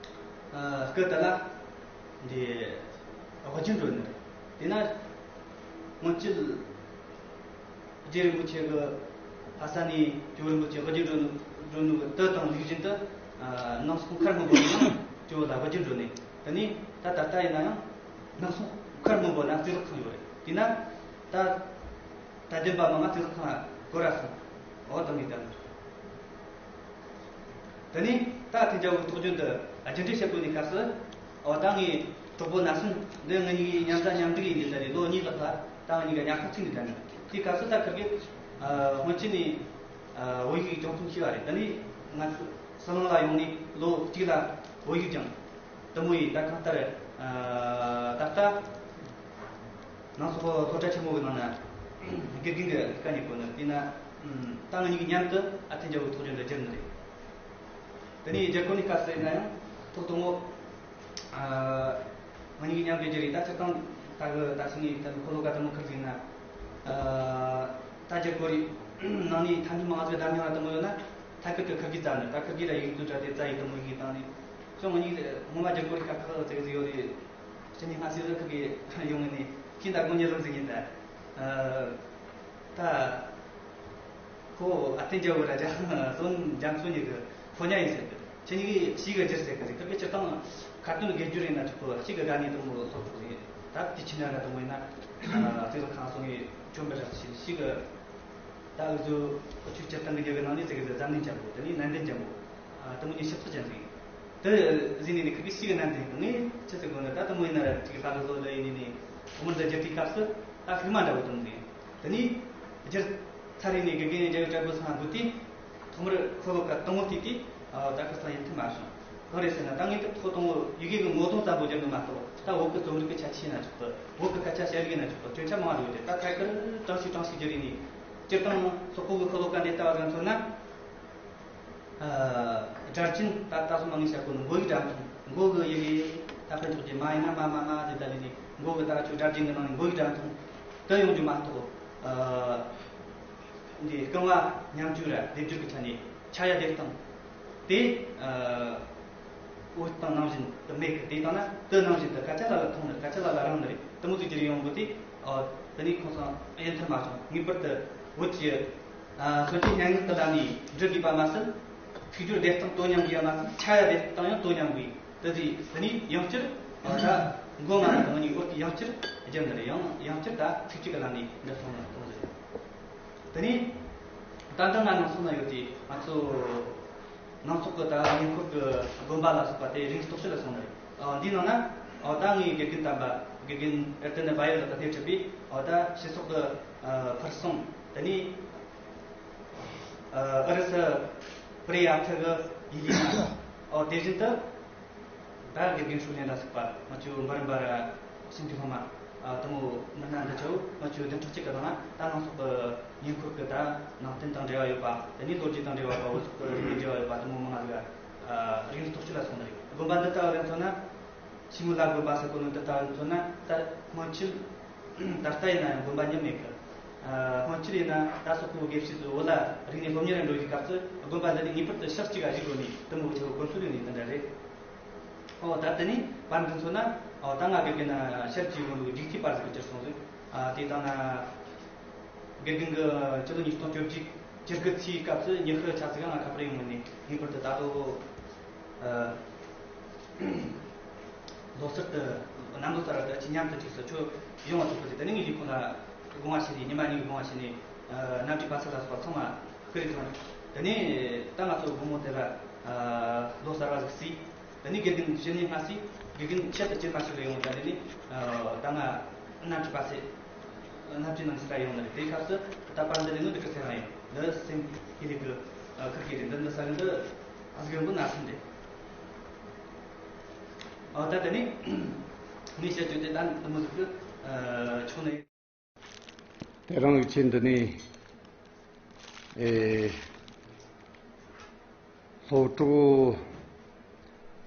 སྐུ་དེ་ལ་འདི་དབུ་འབྱེད་འགྲོ་ནི་རེད། དེས་ན་སྔོན་ཆད་རྗེ་རིན་པོ་ཆེ་གི་ཕ་ས་ནས་ཇོ་བོ་རིན་པོ་ཆེ་དབུ་འབྱེད་འགྲོ་ནི་འགྲོ་ནི་གི་དུས་དང་ལུགས་བཞིན་དུ་ནང་སོག་མཁར་སྔོན་པོ་ནས་ཇོ་བོ་ལ་དབུ་འབྱེད་འགྲོ་ནས། དེ་ནས་ད་ད་ལྟ་ཡིན་ན་ཡང་ནང་སོག་མཁར་སྔོན་པོ་ན་གཙུག་ལག་ཁང་ཡོད་རེད། དེས་ན་ད་ད་བདེན་པ་མ་ང་གཙུག་ལག་ཁང་ལ་སྐོར་ར་སོང་། འོ་དང་ངས་ད་དེ་ནས་ད་ཐེངས་རྒྱལ་བོ་ཐུགས་རྒྱུན་དུ་རྒྱུ་འབྲས་བཤད་དགོས་ནས་སྐབས་སུ། འོ་ད་ངའི་གྲོགས་པོ་ན་སུན་འདི་ང་གཉིས་ཀྱི་མཉམ་བཟའ་མཉམ་འགྲིག་ཡིན་གྱི། ད་རེས་ལོ་གཉིས་ལྷག་ལ་ད་ང་གཉིས་ཀ་ཉལ་ཁང་གཅིག་ནས་བསྡད་ནས། དེའི་སྐབས་སུ་ད་ཁིར་གིས་སྔོན་ཆད་ནས་བོད་ཡིག་སྦྱོང་རྩོམ་ཤེས་པ་རེད། དེ་ནས་ང་ཚོ་ཟི་ལིང་ལ་ཡོང་ནས་ལོ་གཅིག་ལ་བོད་ཡིག་སྦྱངས། དེ་མོ་ཡིན། ད་གང་ལྟར་ད་ལྟ་ནང་སོག་སློབ་གྲྭ་ཆེན་མོ་གི་ནང་ན་དགེ་རྒན་གྱི་ལས་ཀ་གཉེར་གོ་ནི། དེས་ན་ད་ང་གཉིས་ཀྱིས་མཉམ་དུ་ཨ་ཐེ་རྒྱལ་བོ་ཐུགས་རྒྱུན་དུ་བསྒྱུར་ནི་རེད། དེ་ནས་བསྒྱུར་གོ་ནི་སྐབས་སུ་ཡིན་ན་ཡང་ཐོག་དང་པོ་ང་གཉིས་ཀྱིས་མཉམ་དུ་བསྒྱུར་ཡིན། ད་སྤྱིར་བཏང་ད་གི་ད་ཕྱི་ནས་ད་ནི་ཁོ་ལོ་ག་དེ་མོ་ཁུར་ཟིན་ན་ད་བསྒྱུར་གོ་རེད། ནང་ནས་ཐ་སྙད་མང་ཟིག་བདམས་མྱོང་བ་དེ་མོ་ཡོད་ན་ད་ཁིར་གི་ཁིར་གིས་བཙལ་ནི། ད་ཁིར་གིས་ལ་ཡིག་ཚུར་དྲངས་ཏེ་བཙལ་ཡིན། དེ་མོ་ཡིག་བཏང་ནས་ཅང་ང་གཉིས་ངོ་མ་བསྒྱུར་གོ་རེད། ཁ་ཁ་ཟིག་ཟིག་ཡོད་རེད། ཕྱི་ནས་སྔ་ཕྱི་ཟིག་ཁིར་གིས་ཡོང་ངས་ནས་ཁྱིམ་ད་དགོང་ཉལ་ལམ་ཟིག་ཡིན། ད་ད། ཁོ་ཨ་ཐེ་རྒྱལ་བོ་ར་རྒྱ་བཙུན་རྒྱ་མཚོ་གཉིས་ཀྱི་ཕོ་ཉ་ཡིན་ཟེར་གི། ཁྱེད་གཉིས་ཀྱིས་ཞིག་གི་བསྒྱུར་ཟེར་གི་རེད། ཁིར་གི་སྤྱིར་བཏང་ཁ་ཏོན་དགེ་སྦྱོར་ཡིན་ན་ཆོག་གི། གཅིག་གི་དགའ་ནས་དེ་མོ་སློབ་ཆོག་གི་རེད། ད་དེ་ཕྱི་ནས་ར་དེ་མོ་ཡིན་ན་གཙུག་ལག་ཁང་སོང་ངས་ཁྱོད་འབུལ་ར་ཟེར། ཞིག་གི་ད་འུ་ཚོ་ཆོས་སྤྱིར་བཏང་གི་རྒྱལ་བའི་ནང་ནས་ཟེར་གི་ཟེར། འཛམ་གླིང་འཇམ་པོ། དེ་ནས་ནན་ཏན་འཇམ་པོ། ཨ་དེ་མོ་གཉིས་ཞིབ་ཚགས་ཅན་ཟིག་ཡིན། དེ་ཟིན་ནས་ནི་ཁིར་གི་ཞིག་གི་ནན་ཏན་གི་ངས་ཆི་ཟེར་དགོས་ནི། ད་དེ་མོ་ཡིན་ན་ར་ཅིག་ལྷ་གི་བཟོ་ལས་ཡིན་ནི་ནི་དེ་མོ་འདི་བསྒྱུར་དུས་སྐབས་སུ་ད་ཤུགས་མ་འདྲ་བོ་གཏོང་ཟིག་ཡིན། དེ་ནས་སྒྱུར་ཚར་རེ་ནས་དགེ་རྒན་རྒྱལ་བའི་བཀྲ་ཤིས་ཚང་འབུལ་དུས་ཐོག་མར་ཁོ་ལོ་ཀ་དང་པོ་བལྟས་དུས། ཨ་ད་ཁ་སང་ཡིན་ཐུབ་མ་བྱུང་། གང་རེད་ཟེར་ན་ད་ངས་ད་ཐོག་དང་པོ་ཡི་གེ་གི་ངོ་གདོང་ཙམ་པོ་བསྒྱུར་ནི་མ་གཏོགས། ད་བོད་ཀྱི་རྩོམ་རིག་གི་ཁྱད་ཆོས་ཡིན་ན་ཆོག་གི། བོད་ཀྱི་སྐད་ཆ་བཤད་རིགས་ཡིན་ན་ཆོག་གི། སྐྱོན་ཆ་མང་བ་ཡོད་དེ། ད་ཐད་ཀར་གྲངས་ཤིག་གྲངས་ཤིག་བསྒྱུར་ཡིན་ནི། སྤྱིར་བཏང་སོག་པོ་གི་ཤོ་ལོ་ཀ་འདི་ལྟ་བ་ཙམ་མཚོན་ན། ཨ་སྒྲ་རྒྱན་ད་ལྟ་སོ་མ་ངས་བཤད་གོ་ནི་མགོ་ཡི་སྒྲ་མཐོང་། མགོ་གི་ཡི་གེ་ད་ཕན་ཐོགས་ཀྱི་མ་ཡིན་ན་མ་མ་མ་ཟེར་ད་ལས་ནི་མགོ་གི་ད་ཆོ་སྒྲ་རྒྱན་གི་ནང་ནས་མགོ་ཡི་སྒྲ་མཐོང་། དེ་ཡོང་རྒྱུ་མ་གཏོགས། ཨ་འདི་རྐང་བ་མཉམ་འཇུག་ར་སྡེབ་སྦྱོར་གི་ཆ་ནས་ཆ་ཡ་སྡེབ་སྟངས་དེ་ཨ་འོད་སྟངས་ནང་བཞིན་དུ་མེད་གི། དེ་ལྟ་ན་དེ་ནང་བཞིན་དུ་སྐད་ཆ་ལ་ལ་མཐོང་ནི། སྐད་ཆ་ལ་ལ་རང་ནི་རེད། དེ་མོ་ཟིག་ཅིག་ཡོང་གི་དེ། ཨ་དེ་ནས་ཁོང་ཚང་ཡིན་ཐུབ་མ་བྱུང་། ངེས་པར་དུ་བོད་ཀྱི་ཨ་སྲོལ་རྒྱུན་སྙན་ངག་གི་ལམ་ནས་འབྲི་དགོས་པ་མ་ཟད། ཚིག་སྦྱོར་སྡེབ་སྟངས་དོ་མཉམ་དགོས་པ་མ་ཟད། ཆ་ཡ་སྡེབ་སྟངས་ཡང་དོ་མཉམ་དགོས། དེ་དུས་དེ་ནས་ཡང་བསྐྱར་ཨ་ད་མགོ་མ་ན་དང་ནི་བོད་ཀྱི་ཡང་བསྐྱར་སྦྱར་ནི་རེད། ཡང་ཡང་བསྐྱར་ད་ཚིག་གཅིག་གི་ལམ་ནས་འབྲི་སོང་ནི་གཏོང་ཟེར། དེ་ནས་ད་ལྟ་ང་ནང་སོང་ན་ཡོད་དེ། ང་ཚོ་ནང་སོག་གི་ད་ཉེ་འཁོར་གྱི་དགོན་པ་ལ་སོགས་པ་དེ་རིང་རྟོག་དཔྱོད་ལ་སོང་ནི་རེད། ཨ་འདིའི་ནང་ན་ཨ་ད་ངའི་དགེ་རྒན་དམ་པ་དགེ་རྒན་ཨེར་ཏེ་ནི་བ་ཡོད་ལགས་ཀྱིས་སྣེ་ཁྲིད་པའི་ཨ་ད་ཕྱི་སོག་གི་ཨ་ཕུར་སོང་། དེ་ནས་ཨ་ཨུ་རུ་སུ་པྲེ་ཡ་ཐི་གི་ཡི་ལི་ན། ཨོ་དེ་བཞིན་དུ་ད་དགེ་རྒན་ཧྲུའུ་ལེན་ལ་སོགས་པ་ང་ཚོའི་འབར་འབར་ཞིང་གི་སློབ་མ་ཨ་དེ་མོ་མི་སྣ་འདི་ཚོ་ང་ཚོའི་བདུན་ཕྲག་གཅིག་གི་ནང་ན་ད་ནང་སོག་གི་ཉེ་འཁོར་གྱི་ད་ནང་བསྟན་དང་འབྲེལ་བ་ཡོད་པ། དེ་ནས་ལོ་རྒྱུས་དང་འབྲེལ་བ་དང་། བོད་སོག་གི་རིག་གནས་འབྲེལ་བ་ཡོད་པ། དེ་མོ་མང་ང་ཟིག་ཨ་རིང་རྟོག་དཔྱོད་ལ་སོང་ནི་རེད། དགོན་པ་འདི་ལྟ་བུ་ལ་མཚོན་ན། ཤི་མོ་ལ་དགོན་པ་ཟེར་གོ་ནོ་འདི་ལྟ་བུ་མཚོན་ན། ད་སྔོན་ཆད་ད་ལྟ་ཡིན་ན་ཡང་དགོན་པ་རྙེད་མེད་གི། ཨ་སྔོན་ཆད་ཡིན་ན་ད་སོག་པོའི་དགེ་བཤེས་ཚོ་བོད་ལ་རིག་གནས་སློབ་གཉེར་འགྲོ་བའི་སྐབས་སུ་དགོན་པ་འདི་ནས་ངེས་པར་དུ་ཞག་གཅིག་ག་བཞུགས་དགོས་ནི་དེ་མོ་གི་དགོངས་ཚུལ་ཡོད་ནི་དེ་འདྲ་རེད། ཨོ་ད་དེ་ནས་བར་འདི་མཚོན་ན། ཨོ་ད་ང་དགེ་རྒན་ན་ཤར་གྱི་དགོན་པའི་རྒྱུག་ཐིག་པར་ཟིག་གི་གྱུར་སོང་ཟིག། ཨ་དེ་དང་ན་དགེ་རྒན་གྱི་སྤྱི་ལོ་ཉིས་སྟོང་བཅོ་བརྒྱད་བཅུ་དགུ་ཚེས་སྐབས་སུ་ཉི་ཤུ་ཆ་ཟིག་ག་ང་ཁ་པར་ཡོང་ནི། ངེས་པར་དུ་ད་ལོ་ཨ་ལོ་གསར་དུ་གནམ་ལོ་གསར་བ་དུ་ཅི་མཉམ་དུ་ཅིག་སུ་ཁྱོད་ཡོང་བ་ཐུབ་པ་ཟིག། དེ་ནས་ངས་ལས་ཁུངས་ལ་དགོངས་པ་བཞེས་ནས། ཉི་མ་གཉིས་ཀྱི་དགོངས་པ་བཞེས་ནས། ཨ་གནམ་གྲུའི་པ་སེ་ལ་སོགས་པ་ཚང་མ་བསྐུར་རེ་ཐོན། དེ་ནས་ད་ང་ཚོ་དགོང་མོ་དེ་ལ་ཨ་ལོ་གསར་བ་ཟིག་བརྩིས། དེ་ནས་དགེ་རྒན་གཞོན་ནུ་སྔ་སེ་དགེ་རྒན་ཆེད་དུ་སྐྱེས་མ་ཞིག་ལ་ཡོང་། ད་དེ་ནས་ཨ་ད་ང་གནམ་གྲུའི་པ་སེ་གནམ་གྲུའི་ནང་ཞིག་ལ་ཡོང་ནི་རེད། དེའི་སྐབས་སུ་ད་པར་འདི་ལས་ནོ་འདི་གི་ཚེ་རང་ཡིན། འདི་སེམས་ཀྱི་ལས་ཀྱི་ཨ་ཁུར་གི་རེད། འདི་འདི་ས་གི་འདི་ཨ་ཟིག་ཡོང་གི་ན་སེམས་རེད། ཨ་ད་དེ་ནས་ངས་བཤད་རྒྱུ་དེ་ད་འདི་མོ་ཟིག་གི་ཨ་ཆུང་ནས། དེ་རིང་གི་ཆེད་འདི་ནས་ཨེ་སློབ་གྲོགས་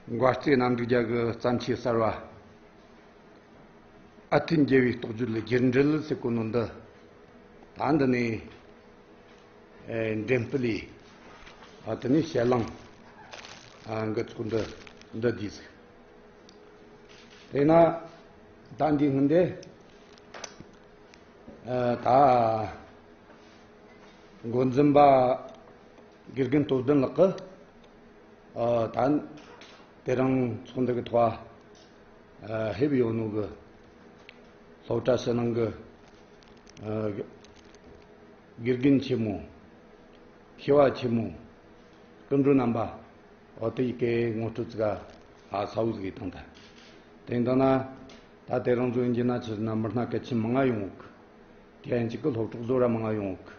མགར་སྟོད་གནམ་རིག་རྒྱལ་གྱི་བརྩམས་ཆོས་གསར་བ། ཨ་འཐུས་འགྱུར་བའི་རྟོགས་བརྗོད་རྒྱུད་འགྲེལ་ཟེར་གོ་ནོ་འདི། ད་འདི་ནས་ཨེ་འགྲེམས་སྤེལ་ཡིས། ཨ་དེ་ནས་ཞལ་ལུང་ཨ་འགོ་ཚུགས་འདི་འདི་བསྡུས་ཟིག་དེས་ན་ད་འདི་སྔོན་དེ་ཨ་ད་འགོ་འཛིན་པ་དགེ་རྒན་སྟོབས་ལྡན་ལགས་ཀྱིས། ཨ་ད་དེ་རིང་ཚོགས་འདུ་གི་ཐོག་ཨ་ཕེབས་ཡོད་ནོ་གི་སློབ་གྲྭ་ཕྱི་ནང་གི་ཨ་དགེ་རྒན་ཆེན་མོ། མཁས་པ་ཆེན་མོ། སྐུ་མགྲོན་རྣམ་པ། འོ་དེ་ཡི་གེ་ངོ་སྤྲོད་ཙི་ག་ཨ་ས་བོ་ཟིག་ཡི་དང་ད། དེ་འདྲ་ན་ད་དེ་རིང་ཚོ་ཡིན་གྱི་ན་ཆི་ན་མི་སྣ་གལ་ཆེན་མང་ང་ཡོང་གི་དེ་ཡང་གཅིག་གི་སློབ་གྲོགས་བཟོ་ར་མང་ང་ཡོང་གི་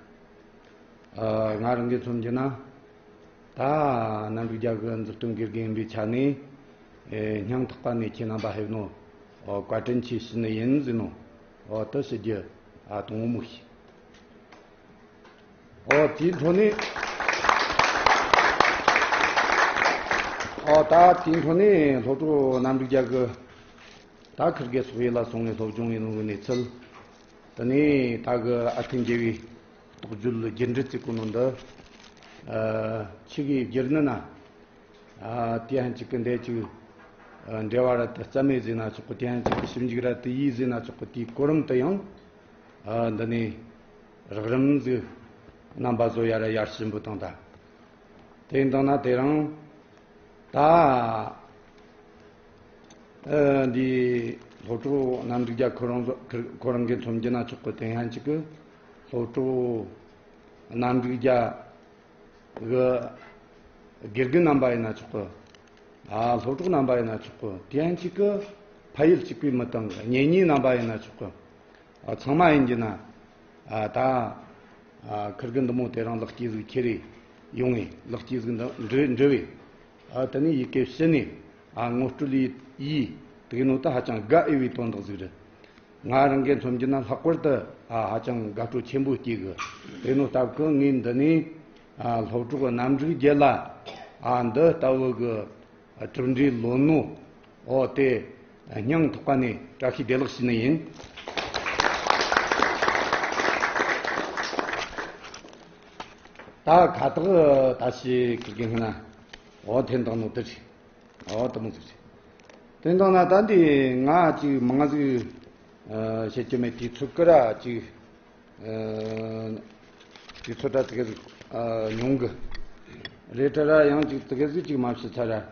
ཨ་ང་རང་གིས་མཚོན་གྱི་ན། ད་གནམ་རིག་རྒྱལ་གི་མཛུབ་སྟོན་དགེ་རྒན་ཡིན་པའི་ཆ་ནས། ཨེ་སྙིང་ཐག་པ་ནས་ཁྱེད་རྣམ་པ་ཕེབས་ནོ། ཨོ་བཀའ་དྲིན་ཆེ་ཞུ་ནི་ཡིན་ཟེར་ནོ། ཨོ་དེ་ཞུ་རྒྱུ་ཨ་དང་པོ་མོ་ཤི། ཨོ་དེའི་འཕྲོ་ནས། ཨོ་ད་དེའི་འཕྲོ་ནས་སློབ་གྲོགས་གནམ་རིག་རྒྱལ་གི་ད་ཁིར་གེ་སོག་ཡེ་ལ་སོང་ངས་སློབ་སྦྱོང་ཡིན་ནོ་གི་གནས་ཚུལ། དེ་ནས་ད་གི་ཨ་འཐུས་འགྱུར་བའི་རྟོགས་བརྗོད་རྒྱུད་འགྲེལ་ཟེར་གོ་ནོ་འདི། ཨ་ཆི་གིས་བསྒྱུར་ནི་ན། ཨ་དེ་ཡང་གཅིག་གི་འདས་གཅིག་ཨ་འགྲེལ་བ་ར་དེ་རྩ་མེད་ཟེར་ན་ཆོག་གི་དེ་ཡང་གཅིག་གི་ཞིབ་འཇུག་ར་དེ་ཡིས་ཟེར་ན་ཆོག་གི་དེའི་གོ་རིམ་དུ་ཡང་། ཨ་འདི་ནས་རགས་རིམ་ཟིག་རྣམ་པ་བཟོ་ཡ་ར་ཡར་ཞིབ་འབུལ་དང་ད། དེ་ཡིན་དང་ན་དེ་རིང་ད་ཨ་འདི་སློབ་གྲོགས་གནམ་རིག་རྒྱལ་ཁོ་རང་ཚོ་ཁོ་རང་གིས་མཚོན་རྒྱུ་ན་ཆོག་གི་དེ་ཡང་གཅིག་གི་སློབ་གྲོགས་གནམ་རིག་རྒྱལ་གི་དགེ་རྒན་རྣམ་པ་ཡིན་ན་ཆོག་གི་ཨ་སློབ་གྲོགས་རྣམ་པ་ཡིན་ན་ཆོག་གི་དེ་ཡང་གཅིག་གི་ཕ་ཡུལ་གཅིག་པའི་མི་དང་གི་གཉེན་ཉེ་རྣམ་པ་ཡིན་ན་ཆོག་གི་ཨ་ཚང་མ་ཡིན་གྱི་ན། ཨ་ད་ཨ་ཁིར་གི་འདི་མོ་དེ་རིང་ལེགས་སྐྱེས་ཟིག་ཁྱེར་རེ་ཡོང་ངས་ལེགས་སྐྱེས་ཟིག་འདི་འབྲི་འབྲི་བས། ཨ་དེ་ནས་ཡི་གེ་ཕྱི་ནས་ཨ་ངོ་སྤྲོད་ཡིས་ཡིས་དེ་གི་ནོ་ད་ཧ་ཅང་དགའ་འོས་པའི་དོན་དག་ཟིག་རེད། ང་རང་གིས་མཚོན་རྒྱུ་ན་ལྷག་པར་དུ་ཨ་ཧ་ཅང་དགའ་སྤྲོ་ཆེན་པོ་སྐྱེ་གི་དེ་ནོ་སྟབས་ཀྱིས་ངས་འདི་ནས་ཨ་སློབ་གྲོགས་གནམ་རིག་རྒྱལ་ལ་ཨ་འདི་ལྟ་བུ་གི་གྲུབ་འབྲས་ལོན་ནོ། ཨོ་དེ་སྙིང་ཐག་པ་ནས་བཀྲ་ཤིས་བདེ་ལེགས་ཞུ་ནི་ཡིན། ད་ཁ་ཐག་ད་ཞིག་གི་གི་ན་ཨོ་འཐེན་བཏང་ནོ་དེ་རེད། ཨོ་དེ་མོ་ཟིག་རེད། འཐེན་བཏང་ན་ད་འདི་ང་ཅིག་མང་ཟིག་བཤད་རྒྱུ་མེད། དུས་ཚོད་ཀི་ར་ཅིག་ཨ་དུས་ཚོད་ད་དེ་ག་ཟིག་ཨ་ཉུང་གི་རེད་དྲ་ར། ཡང་ཅིག་དེ་ག་ཟིག་ཅིག་མ་བྱས་ཚར་ར།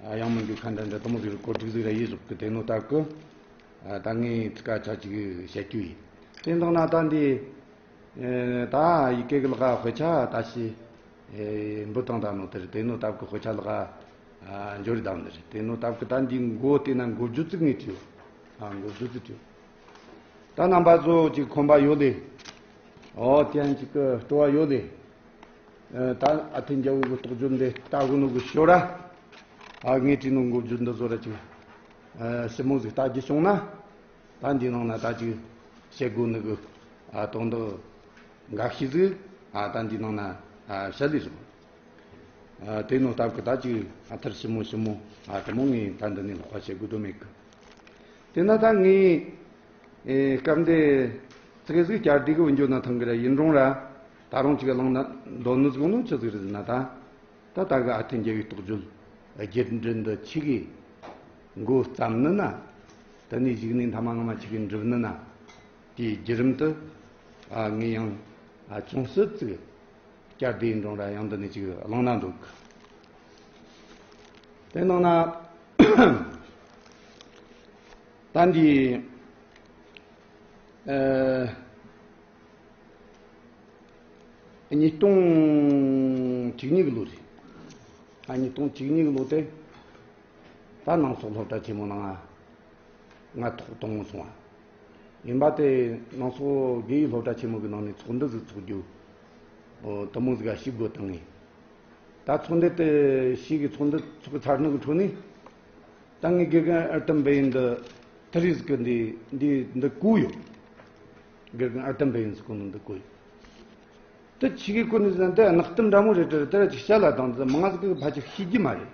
ཨ་ཡང་མི་འདུག་ཁ་འདྲ་འདྲ་དེ་མོ་ཟིག་རེད། གོ་སྒྲིག་ཟིག་ར་ཡིན་ཟོག་གི་དེ་ནོ་སྟབས་ཀི་ཨ་ད་ངས་ཚིག་ཁ་ཆ་ཅིག་བཤད་རྒྱུ་ཡིན། དེ་འདང་ན་ད་འདི་ཨ་ད་ཡི་གེ་གི་ལག་དཔེ་ཆ་ད་ཞིག་ཨེ་འབུ་དང་ད་ནོ་དེ་རེད། དེ་ནོ་སྟབས་ཀི་དཔེ་ཆ་ལག་ཨ་འབྱོར་དང་དེ་རེད། དེ་ནོ་སྟབས་ཀི་ད་འདི་མགོ་དེ་ན་མགོ་བརྗོད་ཚིག་ངས་བྲིས། ཨ་མགོ་བརྗོད་ཚིག་བྲིས། ད་རྣམ་པ་ཚོ་ཅིག་ཁོམ་པ་ཡོད་ལེ། ཨོ་དེ་ཡང་ཅིག་གི་སྤྲོ་བ་ཡོད་ལེ། ཨ་ད་ཨ་འཐུས་འགྱུར་བའི་རྟོགས་བརྗོད་འདི་ལྟ་དགོས་ནོ་གི་ཞོར་ར། ཨ་ངས་བྲིས་ནོ་མགོ་བརྗོད་འདི་ཚོ་ར་ཅིག་ཨ་ཞིབ་མོ་ཟིག་ལྟ་རྒྱུ་བྱུང་ན། ད་འདི་ནང་ན་ད་ཅིག་བཤད་དགོས་ནི་གི་ཨ་དོན་དག་འགའ་ཤས་ཟིག་ཨ་ད་འདི་ནང་ན་ཨ་བཤད་ལེ་རེད། ཨ་དེ་ནོ་སྟབས་ཀི་ད་ཅིག་ཨ་ཐར་ཞིབ་མོ་ཞིབ་མོ་ཨ་དེ་མོ་ངས་ད་འདི་ནས་ལྷག་པ་བཤད་དགོས་དོན་མེད་གི་དེ་ན་ད་ངས་ཨེ་སྐབས་འདི་ཙི་གེ་ཟིག་བསྐྱར་ཟློས་གི་འོན་འགྱོ་ན་ཐང་གི་ར། ཡིན་རུང་ར་ད་རུང་ཅིག་གླེང་ན་འདོད་ནི་ཟིག་ནོ་ཆི་ཟིག་རེད་ཟེར་ན། ད་ད་ད་གི་ཨ་འཐུས་འགྱུར་བའི་རྟོགས་བརྗོད་རྒྱུད་འགྲེལ་འདི་ཆི་གི་མགོ་བརྩམས་ནི་ན། དེ་ནས་གཞུག་ནས་མཐའ་མ་སྔ་མ་ཆི་གི་འགྲུབ་ནི་ན། དེའི་བརྒྱུད་རིམ་དུ་ཨ་ངས་ཡང་ཨ་ཅུང་ཟད་ཙིག་བསྐྱར་ཟློས་འགྲོ་ར་ཡང་འདི་ནས་ཅིག་བླངས་ན་འདུག་དེ་ནང་ན་ད་འདི་ཨ་ཉིས་སྟོང་བཅུ་གཉིས་གི་ལོ་རེད། ཨ་ཉིས་སྟོང་བཅུ་གཉིས་གི་ལོ་དེ། ད་ནང་སོག་སློབ་གྲྭ་ཆེན་མོ་ནང་ང་ཐོག་དང་པོ་སོང་བ་ཡིན་པ་དེ། ནང་སོག་དགེ་ཡི་སློབ་གྲྭ་ཆེན་མོ་གི་ནང་ནས་ཚོགས་འདུ་ཟིག་ཚོགས་རྒྱུ་ཨོ་དེ་མོ་ཟིག་ག་ཞུ་དགོས་བཏང་ངས། ད་ཚོགས་འདུ་དེ་ཞིག་གི་ཚོགས་འདུ་ཚོགས་ཚར་ནི་གི་འཕྲོ་ནས། ད་ངས་དགེ་རྒན་ཨར་ཏམ་བེ་ཡིན་འདི་ཐི་རི་ཟིག་གི་འདི་འདི་འདི་གོ་ཡོད། དགེ་རྒན་ཨར་ཏམ་བེ་ཡིན་ཟིག་གོ་ནི་འདི་གོ་ཡོད། དེ་ཆི་གི་གོ་ནི་ཟེར་ན་དེ་གནག་གཏམ་འདྲ་མོ་རེད་དྲ་རེད། དེ་ར་ཅིག་བཤད་ལ་དང་དེ་མང་ང་ཟིག་གི་ཕལ་ཆེར་ཤེས་ཀྱི་མ་རེད།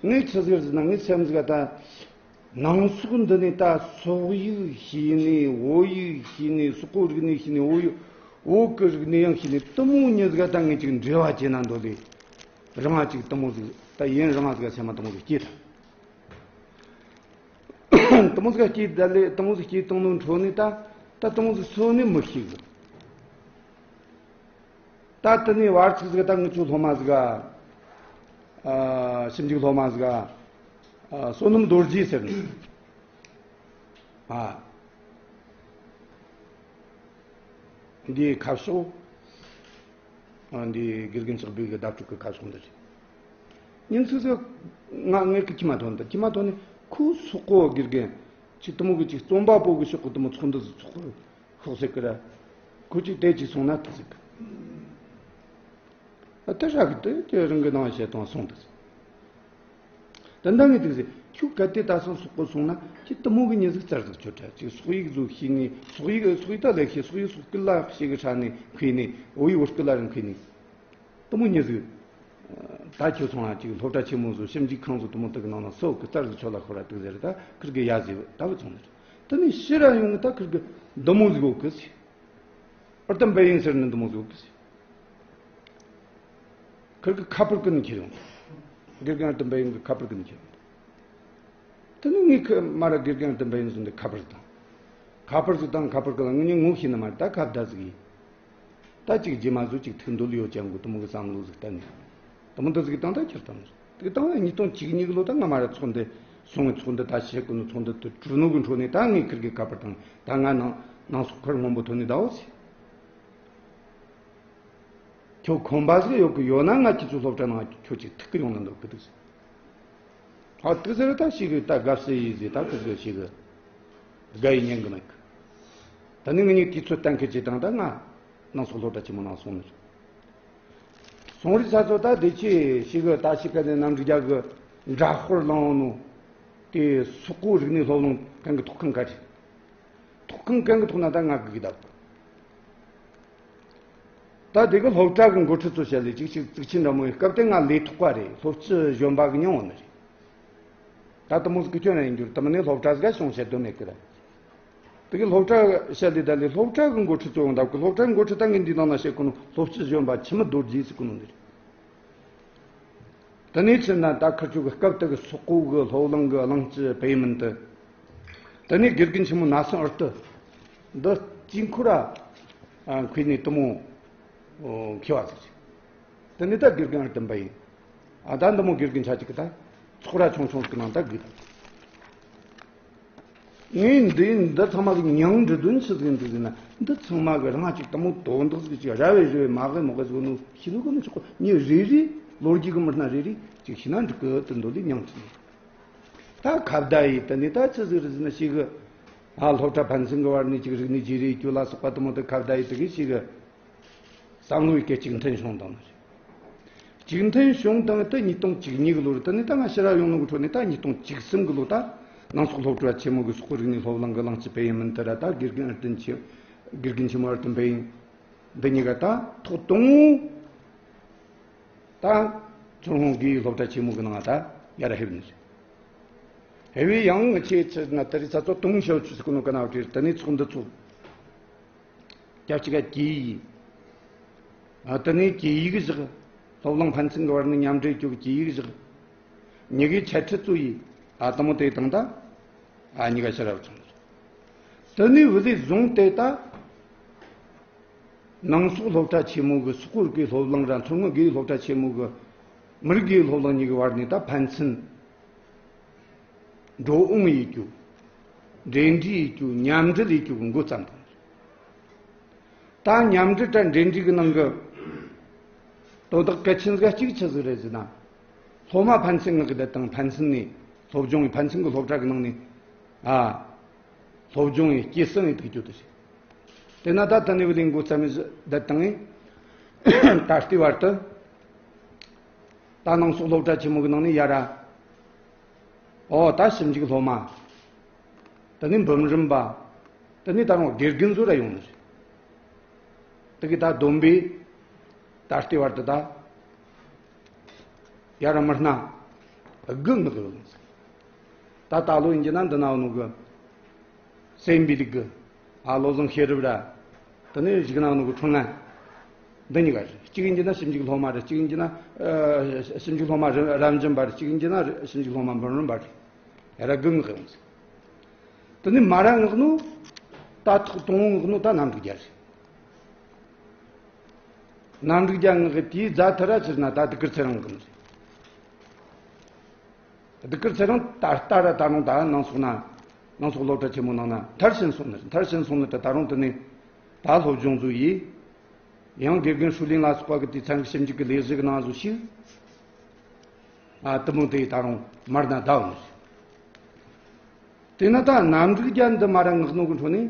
ངས་ཆི་ཟིག་ཟེར་ན། ངས་སེམས་ཟིག་ད་ནང་སོག་འདི་ནས་ད་སོག་ཡིག་ཤེས་ནས། བོད་ཡིག་ཤེས་ནས། སོག་པོ་རིག་གནས་ཤེས་ནས། བོད་ཡིག་བོད་ཀྱི་རིག་གནས་ཡང་ཤེས་ནས། དེ་མོ་མྱི་ཟིག་ད་ངས་ཅིག་འབྲེལ་བ་བྱས་ན་འདོད་ལས། རང་ང་ཅིག་དེ་མོ་ཟིག་ད་ཡིན། རང་ང་ཟིག་སེམས་མ་དེ་མོ་ཟིག་སྐྱེས་ད། དེ་མོ་ཟིག་སྐྱེས་ད་ལས། དེ་མོ་ཟིག་སྐྱེས་བཏང་ནོ་འཕྲོ་ནས་ད། ད་དེ་མོ་ཟིག་སོ་ནས་མི་ཤེས་གི། ད་དེ་ནས་བར་ཚིག་ཟིག་ད་ངེད་ཚོ་སློབ་མ་ཟིག་ག་ཨ། ཞིབ་འཇུག་སློབ་མ་ཟིག་ག་ཨ། བསོད་ནམས་རྡོ་རྗེ་ཟེར་ནས། ཨ། འདིའི་ཁ་ཕྱོགས། ཨ། འདི་དགེ་རྒན་ལྕགས་སྦས་གི་བརྡ་སྤྲོད་གི་ཁ་ཕྱོགས་འདི་རེད། ཉིན་ཚིག་ཟིག་ང་ངེད་ཀྱི་མཁྱེན་མ་ཐོན། ད་མཁྱེན་མ་ཐོན་ནས་ཁོ་སོག་པོ་དགེ་རྒན་ཅིག་དེ་མོ་གི་ཅིག་རྩོམ་པ་པོ་གི་ཕྱོགས་གི་དེ་མོ་ཚོགས་འདུ་ཟིག་ཚོགས་ཤོག་ཟེར་གི་ར། ཁོ་ཅིག་དེ་ཅིག་སོང་ན་ཐུག་ཟིག་གི། ཨ། དེ་ཧྲ་གི། དེ་དེ་རང་གི་ནང་བཤད་དང་སོང་དུ་ཟིག། ད་ལྟ་ངས་དེ་ཟེར། ཁྱོད་གལ་ཏེ་ད་སང་སོག་པོ་སོང་ན་ཁྱེད་དེ་མོ་གི་མྱི་ཟིག་བཙལ་ཟིག་ཆོག་དྲ། ཅིག་སོག་ཡིག་ཟིག་ཤེས་ནས། སོག་ཡིག་སོག་ཡིག་ད་ལས་ཤེས། སོག་ཡིག་སོག་སྐད་ལ་ཤེས་གི་ཧྲ་ནས་མཁས་ནས། བོད་ཡིག་བོད་སྐད་ལ་རང་མཁས་ནས། དེ་མོ་མྱི་ཟིག། ད་ཁྱོད་སོང་ང་ཅིག་སློབ་གྲྭ་ཆེན་མོ་ཟིག། ཞིབ་འཇུག་ཁང་ཟིག་དེ་མོ་དག་གི་ནང་ན་སོག་གི་བཙལ་ཟིག་ཆོག་ལ་ཁོ་ར་དེ་ཟེར། ད་ཁིར་གི་ཡ་ཟིག་ད་བུད་སོང་ནི་རེད། དེ་ནས་ཕྱིར་ར་ཡོང་ངི། ད་ཁིར་གི་འདི་མོ་ཟིག་ཡོད་གི་ཟེར། ཨར་དམ་བེ་ཡིན་ཟེར་ནི་འདི་མོ་ཟིག་ཡོད་གི་ཟེར། ཁིར་གི་ཁ་པར་ཀུན་ཁྱེར་ཡོང་། དགེ་རྒན་ཨར་དམ་བེ་ཡིན་གི་ཁ་པར་ཀུན་ཁྱེར་ཡོང་། དེ་ནས་ངས་ཁི་མ་ར་དགེ་རྒན་ཨར་དམ་བེ་ཡིན་ཟེར་འདི་ཁ་པར་ཟིག་བཏང་། ཁ་པར་ཟིག་བཏང་། ཁ་པར་ཀུན་ལ། ངས་ངོ་ཤེས་ནི་མ་རེད། ད་ཁ་བརྡ་ཟིག་ཡིན། ད་ཅིག་རྗེས་མ་ཟིག་ཅིག་ཐུག་འདོད་ཡོད་ཅན་གི་དེ་མོ་གི་བསམ་བློ་ཟིག་གཏན་ནས། དེ་མོ་འདི་ཟིག་བཏང་། ད་ཁྱེར་བཏང་། དེ་བཏང་བས་ཉིས་སྟོང་བཅུ་གཉིས་གི་ལོ་ད་ང་མ་ར་ཚོགས་འདུ་སོང་ངས། ཚོགས་འདུ་ད་བཤད་གོ་ནོ། ཚོགས་འདུ་དེ་གྲུབ་ནོ་གི་འཕྲོ་ནས་ད་ངས་ཁིར་གི་ཁ་པར་བཏང་། ད་ང་ནང་ནང་སོག་ཁར་སྔོན་པོ་ཐོན་ནས་ད་འོ་ཟེར། ཁྱོད་ཁོམ་པ་ཟིག་ཡོད་གི་ཡོད་ན་ང་ཁྱེད་ཚོའི་སློབ་གྲྭ་ནང་ཁྱོད་ཅིག་ཐུག་གི་ཡོང་ན་འདོད་གི་འདུག་ཟེར། ཨ། དེ་ཟེར། ད་ཞིག་གི་ད་དགའ་བསུ་ཡིས་ཟེར། ད་ཁོ་ཟེར་ཞིག་གི་དགའ་ཡི་ཉན་གི་མེད་གི། ད་ནི་ང་གཉིས་དུས་ཚོད་གཏན་འཁེལ་བྱས་དང་། ད་ང་ནང་སོག་སློབ་གྲྭ་ཆེན་མོ་ནང་སོང་ནི་རེད། སོང་རི་ས་ཚོ་ད་དེ་ཆེ་ཞིག་གི་ད་ཞིག་ག་ནས་གནམ་རིག་རྒྱ་གི་འདྲ་དཔར་བླངས་ནོ། དེ་སོག་པོ་རིག་གནས་སློབ་གླིང་གང་གི་ཐོག་ཁང་ག་རེད། ཐོག་ཁང་གང་གི་ཐོག་ན་ད་ང་གི་གི་ད། ད་དེ་གི་སློབ་གྲྭ་གི་འགོ་ཁྲིད་ཚོ་བཤད་ལས་ཅིག་ཅིག་གཙིགས་ཆེན་འདྲ་མོ་ཡིན། སྐབས་དེ་ང་ལས་ཐོག་པ་རེད། སློབ་སྤྱི་གཞོན་པ་གི་མྱིང་ཡོད་ནི་རེད། ད་དེ་མོ་ཟིག་གི་སྐྱོན་ར་ཡིན་རྒྱུ་རེད། དེ་མིན་ནས་སློབ་གྲྭ་ཟིག་ག་སོང་བཤད་དོན་མེད་གི་ར། དེ་གི་སློབ་གྲྭ་བཤད་ལས་ད་ལས་སློབ་གྲྭ་གི་འགོ་ཁྲིད་ཚོ་ཡོང་ད་གི། སློབ་གྲྭ་གི་འགོ་ཁྲིད་ད་ངས་འདི་ནང་ན་བཤད་གོ་ནོ་སློབ་སྤྱི་གཞོན་པ་འཆི་མེད་རྡོ་རྗེ་ཟེར་གོ་ནོ་འདི་རེད། དེ་ནས་ཕྱིན་ན་ད་ཁིར་ཆོ་གི་སྐབས་དེ་གི་སོག་པོ་གི་སློབ་གླིང་གི་གླིང་སྤྱི་པེ་མིན་ཏི། དེ་ནས་དགེ་རྒན་ཆེན་མོ་ན་སང་ཨར་ཏི། འདི་དཀྱིལ་འཁོར་ར་མཁས་ནས་དེ་མོ་མཁས་པ་ཟིག་རེད། དེ་ནས་ད་དགེ་རྒན་ཨར་དམ་བེ་ཡིན། ཨ། ད་འདི་མོ་དགེ་རྒན་ཆ་གཅིག་གི་ད་ཚོགས་ར་ཆུང་ཆུང་ཟིག་གི་ནང་ད་གི། ངས་འདི་འདི་ཚང་མ་གི་མྱིང་འབྲི་དོན་ཆི་ཟིག་འདུག་ཟེར་ན། འདི་ཚང་མ་གི་རང་ཅིག་དེ་མོ་དོན་དག་ཟིག་ཅིག་ར་བའི་རི་བའི་མ་གི་མོ་གི་ཟིག་ནོ་ཤི་ནོ་གི་མི་ཆོག་གི། མྱི་རེ་རེ་ལོ་རྒྱུས་གི་མི་སྣ་རེ་རེ་ཅིག་ཤི་ན་འགྲིག་གི། དེ་འདོད་ལས་མྱིང་བྲིས་ནས། ད་ཁ་བརྡ་ཡིས་དེ་ནས་ད་ཆི་ཟིག་རེད་ཟེར་ན། ཞིག་གི། ཨ། སློབ་གྲྭ་ཕན་ཚུན་གི་བར་ནས་ཅིག་རིག་གནས་བརྗེ་རེས་རྒྱུ་ལ་སོགས་པ་དེ་མོ་དེ་ཁ་བརྡ་ཡིས་དེ་གི་ཞིག་གི། བསམ་བློའི་སྐད་གཅིག་མཐུན་བྱུང་དང་ནི་རེད། གཅིག་མཐུན་བྱུང་དང་དེ་ཉིས་སྟོང་བཅུ་གཉིས་གི་ལོར་དེ་ནི་ད་ང་ཕྱིར་ར་ཡོང་ནོ་གི་འཕྲོ་ནས། ད་ཉིས་སྟོང་བཅུ་གསུམ་གི་ལོ་ད་ནང་སོག་སློབ་གྲྭ་ཆེན་མོ་གི་སོག་པོ་རིག་གནས་སློབ་གླིང་གི་གླིང་སྤྱི་པེ་ཡིན་མིན་དེ་ར། ད་དགེ་རྒན་ཨར་དན་ཆེ། དགེ་རྒན་ཆེན་མོ་ཨར་དན་བེ་ཡིན། འདི་གཉིས་ཀ་ད་ཐོག་དང་པོ་ད་ཚོར་ཧོང་དགེ་ཡིག་སློབ་གྲྭ་ཆེན་མོ་གི་ནང་ད་ཡར་ཕེབས་ནི་རེད། ཕེབས་པའི་ཡང་ཆེ་ཆེ་ན་དེ་རིང་ཚ་ཚོ་ཏུང་ཞའོ་ཆུ་ཟེར་གོ་ནོ་ག་ན་བྲིས། དེ་ནས་ཚོགས་འདུ་ཚོགས། སྐབས་གཅིག་ག་གྱེས་ཡིག། ཨ། དེ་ནས་གྱེས་ཡིག་བཞག། སློབ་གླིང་ཕན་ཚུན་གྱི་བར་ནས་མཉམ་འབྲེལ་རྒྱུ་གི་གྱེས་ཡིག་བཞག། མྱི་གིས་འཆད་ཁྲིད་བཙུགས་ཡིག། ཨ། དེ་མོ་དེ་དང་ད། ཨ། གཉིས་ཀ་ཕྱིར་ར་བུད་སོང་། དེ་ནས་བུད་ལས་བཟུང་སྟེ་ད་ནང་སོག་སློབ་གྲྭ་ཆེན་མོ་གི་སོག་པོ་རིག་པའི་སློབ་གླིང་ར་མཚོ་སྔོན་དགེ་ཡིག་སློབ་གྲྭ་ཆེན་མོ་གི་མི་རིགས་དགེ་ཡིག་སློབ་གླིང་གཉིས་ཀྱི་བར་ནས་ད་ཕན་ཚུན་འགྲོ་འོང་ཡེད་རྒྱུ། འབྲེལ་འདྲིས་ཡེད་རྒྱུ། མཉམ་འབྲེལ་ཡེད་རྒྱུ་གི་འགོ་བརྩམས་དང་། ད་མཉམ་འབྲེལ་དང་འབྲེལ་འདྲིས་ཀྱི་ནང་གི་དོན་དག་གལ་ཆེན་ཟིག་གཅིག་ཆི་ཟིག་རེད་ཟེར་ན། སློབ་མ་ཕན་ཚུན་ངག་གི་བསྡད་དང་། ཕན་ཚུན་ནས་སློབ་སྦྱོང་ཡེད། ཕན་ཚུན་གྱི་སློབ་གྲྭ་གི་ནང་ནས། ཨ། སློབ་སྦྱོང་ཡེད། སྐྱེད་སྲིང་ཡེད་ཐུབ་རྒྱུ་དེ་རེད། དེ་ན་ད་ད་ནི་བུ་ལིང་འགོ་བརྩམས་ནས་བསྡད་དང་། ད་ལྟའི་བར་དུ་ད་ནང་སོག་སློབ་གྲྭ་ཆེན་མོ་གི་ནང་ནས་ཡར་ར། ཨོ། ད་ཞིབ་འཇུག་སློབ་མ། དེ་ནས་འབུམ་རམས་པ། དེ་ནས་ད་རུང་དགེ་རྒན་ཚོ་ར་ཡོང་ནི་རེད། དེ་གི་ད་བསྡོམས་པས་ད་ལྟའི་བར་དུ་ད་ཡར་ར་མི་སྣ་ དགུ་མངགས་ཡོད་ཟེར། ད་ད་ལོ་ཡིན་གྱི་ན་འདི་ན་ནོ་གི་སེམས་པའི་ལུགས་གི། ཨ། བློ་བཟང་ཤེས་རབ་ར། དེ་ནས་གཞུག་ན་ནོ་གི་ཁྲོན་ལྔ། འདི་གཉིས་ཀ་རེད། གཅིག་ཡིན་གྱི་ན་ཞིབ་འཇུག་སློབ་མ་རེད། གཅིག་ཡིན་གྱི་ན་ཨ་ཞིབ་འཇུག་སློབ་མ་རབ་འབྱམས་པ་རེད། གཅིག་ཡིན་གྱི་ན་ཞིབ་འཇུག་སློབ་མ་འབུམ་རམས་པ་རེད། ཡ་ར་དགུ་མངགས་ཡོང་ཟེར། དེ་ནས་མ་ར་མངགས་ནོ། ད་ཐོག་དང་པོ་མངགས་ནོ་ད་གནམ་འབྲུག་རྒྱལ་རེད། གནམ་འབྲུག་རྒྱལ་མངགས་གི་དེའི་རྗེས་མཐར་ར་ཕྱིར་ན་ད་གདུགས་དཀར་ཚེ་རིང་མངགས་ནི་རེད། གདུགས་དཀར་ཚེ་རིང་ད་ལྟ་ར་ད་རུང་ད་ནང་སོག་ན། ནང་སོག་སློབ་གྲྭ་ཆེན་མོ་ནང་ན་མཐར་ཕྱིན་སོང་ནི་རེད། མཐར་ཕྱིན་སོང་ནི་ད་ད་རུང་དེ་ནས་ད་སློབ་སྦྱོང་བཟོ་ཡིས། ཡང་དགེ་རྒན་ཧྲུའུ་ལིན་ལ་སོགས་པ་གི་དུས་ཚན་གྱི་ཞིབ་འཇུག་གི་ལས་གཞི་གི་ནང་བཟོ་ཞིག། ཨ། དེ་མོ་དེ་ད་རུང་མར་ན་བསྡད་ཡོད་ནི་རེད། དེས་ན་ད་གནམ་འབྲུག་རྒྱལ་འདི་མ་ར་མངགས་ནོ་གི་འཕྲོ་ནས།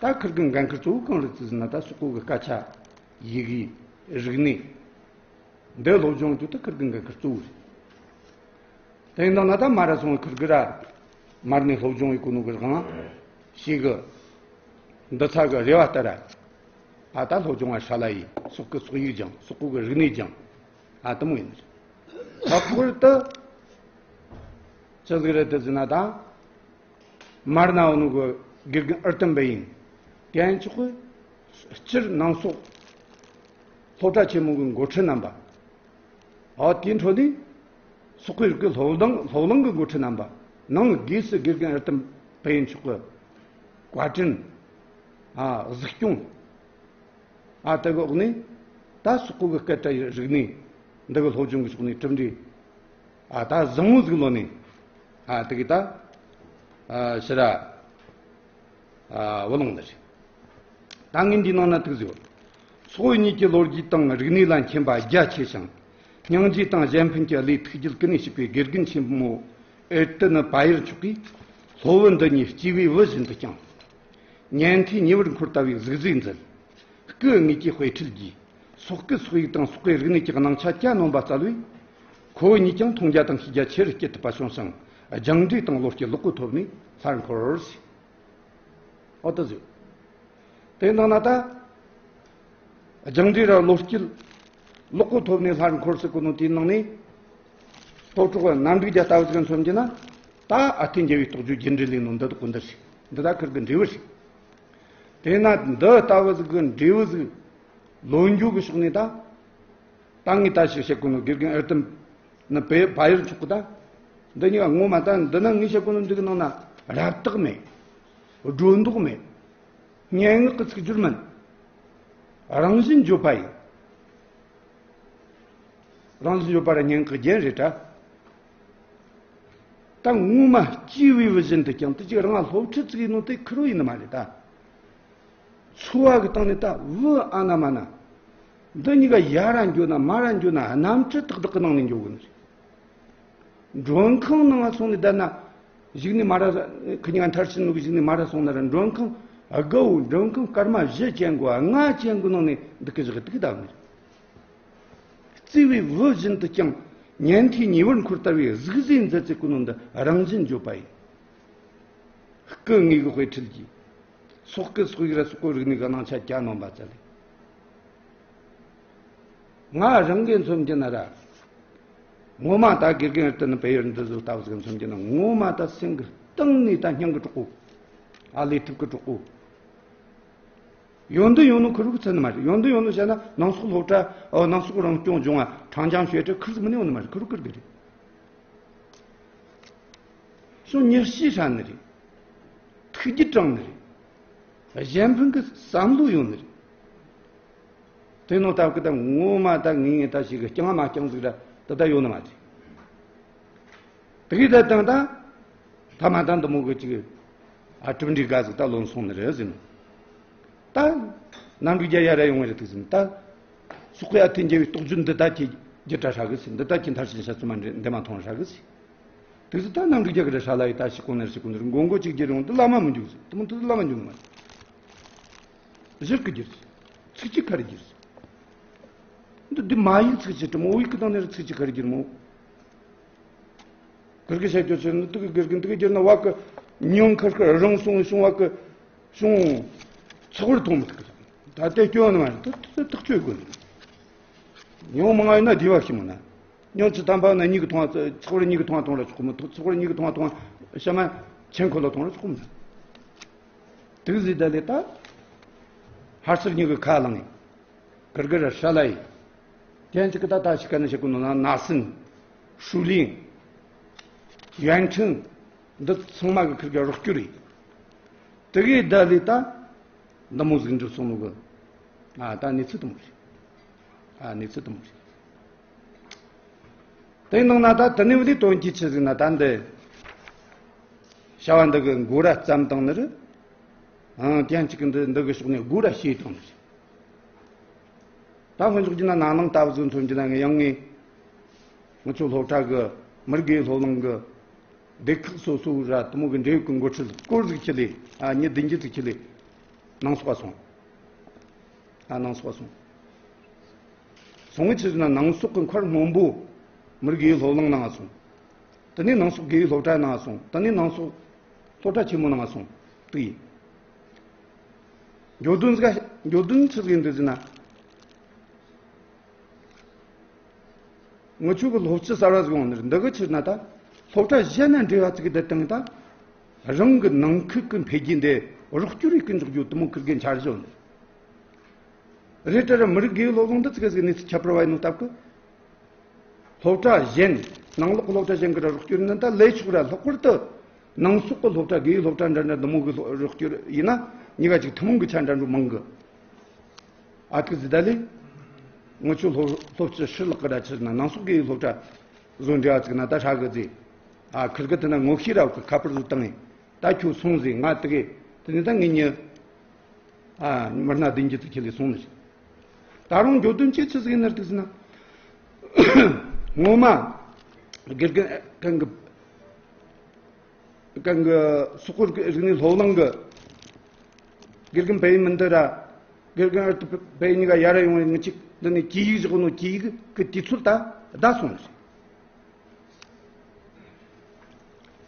ད་ཁིར་གི་འགན་ཁུར་གཙོ་བོ་གང་རེད་ཟེར་ན། ད་སོག་པོ་གི་སྐད་ཆ། ཡི་གེ། རིག་གནས། འདི་སློབ་སྦྱོང་རྒྱུ་ད་ཁིར་གི་འགན་ཁུར་གཙོ་བོ་རེད། དེ་ཡིན་དང་ན་ད་མ་ར་སོང་བའི་ཁིར་གི་ར། མར་ནས་སློབ་སྦྱོང་ཡི་གོ་ནོ་གི་རང་ཞིག་གི་འདི་ཚ་གི་རེ་བ་ལྟར་ར། ཨ། ད་སློབ་སྦྱོང་བ་ཧྲ་ལ་ཡིས་སོག་གི་སོག་ཡིག་སྦྱང་། སོག་པོ་གི་རིག་གནས་སྦྱང་། ཨ། དེ་མོ་ཡིན་ནི་རེད། ལྷག་པར་དུ་ཅི་ཟིག་རེད་དེ་ཟེར་ན་ད། མར་ན་འོ་ནོ་གི་དགེ་རྒན་ཨར་ཏམ་པ་ཡིན། དེ་ཡན་ཆོག་གི་སྤྱིར་ནང་སོག་སློབ་གྲྭ་ཆེན་མོ་གི་འགོ་ཁྲིད་རྣམ་པ། འོ། དེའི་འཕྲོ་ནས་སོག་པོའི་རིགས་ཀྱི་སློབ་གླིང་སློབ་གླིང་གི་འགོ་ཁྲིད་རྣམ་པ། ནང་སྒོས་སུ་དགེ་རྒན་ཨར་ཏམ་པ་ཡིན་ཆོག་གི་བཀའ་དྲིན། ཨ། གཟིགས་སྐྱོང་། ཨ། དེ་གི་འོག་ནས་ད་སོག་པོ་གི་སྐད་བརྡའི་རིག་གནས་འདི་གི་སློབ་སྦྱོང་གི་ཕྱོགས་ནས་གྲུབ་འབྲས། ཨ། ད་བཟང་བོ་ཟིག་ལོན་ནས། ཨ། དེ་གི་ད། ཨ། ཕྱིར་ར། ཨ། བུད་ཡོང་ནི་རེད། ད་ངས་འདིའི་ནང་ན་ཐུགས་ཟིག། སོག་པོ་གཉིས་ཀྱི་ལོ་རྒྱུས་དང་རིག་གནས་ལ་མཁྱེན་པ་རྒྱ་ཆེ་ཞིང་། སྙིང་རྗེ་དང་གཞན་ཕན་གྱི་བློས་ཐུགས་རྒྱུད་ཀུན་ནས་སྐྱེས་པའི་དགེ་རྒན་ཆེན་མོ་ཨེར་ཏི་ནི་པ་ཡེར་མཆོག་གིས། སློབ་བུ་འདི་གཉིས་སྐྱེས་བུའི་བུ་བཞིན་དུ་བསྐྱངས། ཉན་ཐོས་ཉེ་བར་འཁོར་ལྟ་བུའི་གཟུགས་བཟོས་མཛད། སྐུ་དངོས་ཀྱི་དཔེ་ཁྲིད་ཀྱིས། སོག་སྐད་སོག་ཡིག་དང་སོག་པོའི་རིག་གནས་ཀྱི་སྣང་ཆ་གྱ་ནོམ་པ་བསྩལ་བས། ཁོ་བོ་གཉིས་ཀྱང་མཐོང་རྒྱ་དང་ཤེས་རྒྱ་ཆེ་རུ་སྐྱེད་ཐུབ་པ་བྱུང་ཞིང་། སྦྱངས་འབྲས་དང་བློ་སྐྱེད་ལོག་གོ་ཐོབ་ནས་སླར་འཁོར་ཟེར། འོ་ད་ཟེར། དེ་ནང་ན་ད། སྦྱངས་འབྲས་ར་བློ་སྐྱེད་ལོག་གོ་ཐོབ་ནས་སླར་འཁོར་ཟེར་གོ་ནོ་དེའི་ནང་ནས། སློབ་གྲོགས་གནམ་འབྲུག་རྒྱལ་ལྟ་བུ་ཟིག་མཚོན་གྱི་ན། ད་ཨ་ཏི་འཇའ་བའི་རྟོགས་བརྗོད་རྒྱུ་འབྲས་ལས་ནོ་འདི་དག་གོ་འདི་ཞིག། འདི་ད་ཁིར་གི་འབྲས་བུ་ཞིག། དེས་ན་འདི་ལྟ་བུ་ཟིག་གི་འབྲས་བུ་ཟིག་ལོན་རྒྱུ་གི་ཕྱོགས་ནས་ད། ད་ངས་ད་ཞིག་བཤད་གོ་ནོ་དགེ་རྒན་ཨེར་ཏམ་ནི་པེ་པ་ཡེར་མཆོག་གི་ད། འདི་གཉིས་ཀ་ངོ་མ་ད་འདི་ན་ངས་བཤད་གོ་ནོ་འདི་གི་ནང་ན་རབ་བཏགས་མེད། སྒྲོ་འདོགས་མེད། སྙན་ངག་གི་ཚིག་སྦྱོར་མིན། རང་བཞིན་བརྗོད་པ་ཡིན། རང་བཞིན་བརྗོད་པ་ར་སྙན་ངག་གི་རྒྱན་རེད་དྲ། ད་ངོ་མ་སྐྱེས་བུའི་བུ་བཞིན་དུ་བསྐྱངས། དེ་ཅིག་རང་སློབ་ཁྲིད་ཅིག་ཡིན་ནོ་དེ་ཁེར་བོ་ཡིན་ནི་མ་རེད་ད། འཚོ་བ་གི་སྟེང་ནས་ད་བུ་ཨ་ན་མ་ན། འདི་གཉིས་ཀ་ཡ་ར་འགྱོ་ན་མ་ར་འགྱོ་ན་རྣམ་འཕྲུལ་དག་དག་གི་ནང་ནས་འགྱོ་གི་ནི་རེད། མགྲོན་ཁང་ནང་སོང་ནས་བསྡད་ན། གཞུག་ནས་མ་ར། ཁི་གཉིས་ཀ་མཐར་ཕྱིན་ནོ་གི་གཞུག་ནས་མ་ར་སོང་ན་ར་མགྲོན་ཁང་། དགའ་བོ་མགྲོན་ཁང་སྐར་མ་བཞི་ཅན་གོ་ལྔ་ཅན་གོ་ནང་ནས་འདུག་གི་བཞག་གི་འདུག་གི་ད་ནི། བརྩེ་བའི་བུ་བཞིན་དུ་བསྐྱངས། ཉན་ཐོས་ཉེ་བར་འཁོར་ལྟ་བུའི་གཟུགས་བཟོས་མཛད་ཚེ་ཀུན་སློང་འདི་རང་བཞིན་བརྗོད་པ་ཡིན། སྐུ་དངོས་ཀྱི་དཔེ་ཁྲིད་ཀྱིས། སོག་སྐད་སོག་ཡིག་ར་སོག་པོའི་རིག་གནས་ཀྱི་སྣང་ཆ་གྱ་ནོམ་པ་བསྩལ། ང་རང་གིས་མཚོན་གྱི་ན་ར། ངོ་མ་ད་དགེ་རྒན་ཨེར་ཏི་ནི་པེ་ཡེར་འདི་ཚོ་ལྟ་བུ་ཟིག་མཚོན་གྱི་ན། ངོ་མ་ད་སེམས་ཀྱི་གཏིང་ནས་ད་སྙིང་གི་གྲོགས་པོ། ཨ། ལས་ཐུབ་ཀྱི་གྲོགས་པོ། ཡོན་ཏན་ཡོད་ནོ་ཁེར་རོ་གི་མཚན་ནི་མ་རེད། ཡོན་ཏན་ཡོད་ནོ་བཤད་ན་ནང་སོག་སློབ་གྲྭ། ཨོ། ནང་སོག་རང་སྐྱོང་ལྗོངས་ཨ་ཁྲང་ཅང་ཤོད་ཁྲི་ཁིར་ཟིག་མིན་ནི་ཡོད་ནི་མ་རེད། ཁེར་རོ་ཁེར་གི་རེད། སོ་མྱི་གཤིས་ཧྲ་ནི་རེད། ཐུགས་རྒྱུད་དྲང་ནི་རེད། གཞན་ཕན་གི་བསམ་བློ་ཡོད་ནི་རེད། དེ་ནོ་ད་གི་ད་ངོ་མ་ད་ངེས་ངེས་ད་ཞིག་གི་རྐྱང་མ་རྐྱང་ཟིག་ར་ད་ད་ཡོད་ནི་མ་རེད། དེ་གི་ད་དང་ད། ད་མ་ད་འདི་མོ་གི་ཅིག་ཨ། གྲུབ་འབྲས་དགའ་ཟིག་ད་ལོན་སོང་ནི་རེད་ཟེར་ནོ། ད་གནམ་གྲུ་རྒྱ་ཡ་ར་ཡོང་བ་རེད་ཐུག་ཟིན་ད། སོག་པོའི་ཨ་ཐུན་རྒྱལ་བའི་རྟོགས་བརྗོད་འདི་ད་ཁྱེད་རྒྱུ་གྲ་ཧྲ་གི་ཟིན། འདི་ད་ཁྱེད་མཐར་ཕྱིན་ཤ་ཚུ་མ་འདྲེ་འདེ་མ་ཐོང་ཧྲ་གི་ཟིན། དུས་སུ་ད་གནམ་གྲུ་རྒྱ་གི་ར་ཧྲ་ལ་ཡི་ད་ཤི་གོང་ནེར་ཤི་གོང་ནེར་མགོ་མགོ་གཅིག་རྒྱུ་རུང་འདི་བླ་མ་མི་འཇུག་ཟིན། དུ་མ་འདི་བླ་མ་འཇུག་མ་རེད། གཞིར་གི་རྒྱུ་ཟིན། ཚིག་གཅིག་ཁ་རི་རྒྱུ་ཟིན། འདི་འདི་མ་ཡིག་ཚིག་གཅིག་དྲི་མོ། འོ་ཡིག་གི་སྟེང་ནས་ར་ཚིག་གཅིག་ཁ་རི་རྒྱུ་མོ། གུར་གི་བཤད་རྒྱུ་ཟེར་ན་དུ་གི་གུར་གི་འདི་གི་རྒྱུ་ན་བ་གི་ཉུང་ཁར་ཁར་རང་སོང་བྱུང་བ་གི་བྱུང་ཚགས་པར་མཐོང་མི་ཐུབ་གི། ད་ལྟའི་སྐྱོ་ནི་མ་རེད། ད་ད་ཐག་གཅོད་དགོས་ནི། ཉུང་མང་ཡིན་ན་བདེ་བ་ཞིག་མོ་ན། སྨྱོ་ཆུ་དམ་པ་ན་གཉིས་ཀྱི་ཐོང་བ་ཚོགས་ར་གཉིས་ཀྱི་ཐོང་བ་ཐོང་ར་ཆོག་གི་མི་འདུག་ཚོགས་ར་གཉིས་ཀྱི་ཐོང་བ་ཐོང་བ་ཤ་མ་ཆེན་ཁོ་ལ་ཐོང་ར་ཆོག་གི་མི་འདུག་དུག་ཟིག་ད་ལེ་ད། ཧར་སར་གཉིས་ཀྱི་ཁ་ལངས་ཡིན། གུར་གུར་ཧྲ་ལ་ཡིན། ཀྱན་ཅིག་གི་ད་ད་ཞིག་ག་ནི་ཞིག་གི་ནོ་ན་ན་སིན། ཧྲུ་ལིང་། ཡོན་ཁྲིན། འདི་ཚང་མ་གི་ཁུར་གི་རོགས་སྐྱོར་ཡིན། དེ་གི་ད་ལེ་ད། འདི་མོ་ཟིག་འགྲུབ་སོང་ནོ་གི། ཨ་ད་གནས་ཚུལ་དུ་མོ་རེད། ཨ་གནས་ཚུལ་དུ་མོ་རེད། དེའི་ནང་ན་ད་དེ་ནས་བ་དེ་དོན་གྱི་ཆི་ཟིག་ན་ད་འདི། བྱ་བ་འདི་གི་མགོ་ར་བརྩམས་བཏང་ནི་རེད། ཨང་ཀྱང་གཅིག་གི་འདི་འདི་གི་ཕྱོགས་ནས་མགོ་ར་བྱས་བཏང་ནི་རེད། ད་དཔེ་འཇོག་རྒྱུ་ན་ན་ནིང་ལྟ་བུ་ཚོ་མཚོན་རྒྱུ་ན་ངས་ཡང་ངས། ང་ཚོ་སློབ་གྲྭ་གི་མི་རིགས་སློབ་གླིང་གི་སྡེ་ཁག་སོ་སོ་ར་དུ་མོ་གི་འབྲེལ་ཡོད་ཀྱི་འགོ་ཁྲིད་སྐོར་ཟིག་ཁྱེར་ལས་ཨ་ཉི་བདུན་གྱི་ཟིག་ཁྱེར་ལས་ནང་སོག་པ་སོང་། ཨ་ནང་སོག་པ་སོང་། སོང་བའི་ཕྱིར་ན་ནང་སོག་གི་མཁར་སྔོན་པོ་མི་རིགས་སློབ་གླིང་ནང་སོང་། དེ་ནས་ནང་སོག་དགེ་སློབ་གྲྭ་ནང་སོང་། དེ་ནས་ནང་སོག་སློབ་གྲྭ་ཆེན་མོ་ནང་སོང་། དེ་ཡིན། འགྱོ་དོན་ཟིག་འགྱོ་དོན་ཆི་ཟིག་ཡིན་འདུག་ཟེར་ན། ངི་ཆོ་གི་སློབ་སྤྱི་གསར་བ་ཟིག་ཡོང་ནི་རེད། འདི་གི་ཕྱིར་ན་ད་སློབ་གྲྭ་གཞན་ན་འབྲེལ་བ་ཙིག་གི་བསྡད་བཏང་ད། རང་གི་ནང་ཁུལ་གི་འཕེལ་རྒྱས་འདི་རོགས་སྐྱོར་ཡེད་གི་འཇུག་རྒྱུ་དུ་མོ་ཁུར་གི་འཆར་གཞི་ཡོད་ནི་རེད། དེ་ར་མི་རིགས་དགེ་སློབ་གླིང་འདི་ཙིག་གི་ཟིག་གནས་ཚུལ་ཁྱད་པར་བ་ཡིན་ནོ་སྟབས་གི། སློབ་གྲྭ་གཞན། ནང་ལོགས་སློབ་གྲྭ་གཞན་གི་ར་རོགས་སྐྱོར་ཡིན་ན་ད་ལས་ཆོག་ར། ལྷག་པར་དུ་ནང་སོག་གི་སློབ་གྲྭ་དགེ་སློབ་གྲྭ་འདྲ་འདྲ་འདི་མོ་གི་སློ་རོགས་སྐྱོར་ཡིན་ན་གཉིས་ཀ་ཅིག་ཐུན་མོང་གི་ཆ་འདྲ་འགྲོ་མང་གི། ཨ་ཐུག་ཟི་ད་ལེ། ངི་ཆོ་སློབ་སློབ་སྤྱི་ཧྲི་ལག་གི་ར་ཕྱིར་ན་ནང་སོག་དགེ་སློབ་གྲྭ་བཟོ་འབྲེལ་བ་ཙིག་ན་ད་ཧྲ་གི་ཟེ། ཨ་ཁིར་གི་དེ་ན་ངོ་ཤེས་ར་གི་ཁ་པར་བཟོ་བཏང་ངས། ད་ཁྱོད་སོང་ཟེ། ང་དེ་གི་དེ་ནས་ད་ངེད་གཉིས། ཨ་མི་སྣ་བདུན་བརྒྱད་ཙིག་ཁྱེར་ལས་སོང་ནི་རེད། ད་རུང་འགྱོ་དོན་ཅི་ཆི་ཟིག་ཡིན་ནི་རེད་ཟེར་ན། ངོ་མ་དགེ་རྒན་གང་གི་གང་གི་སོག་པོ་རིག་གནས་སློབ་གླིང་གི་དགེ་རྒན་པེ་ཡིན་མི་འདི་ར། དགེ་རྒན་ཨར་ཏི་པེ་ཡིན་གཉིས་ཀ་ཡར་ཡོང་བའི་ངི་ཅིག་འདི་ནས་གྱི་ཡིག་བཞག་ནོ་གྱི་ཡིག་གི་དུས་ཚོད་ད་བསྡད་སོང་ནི་རེད།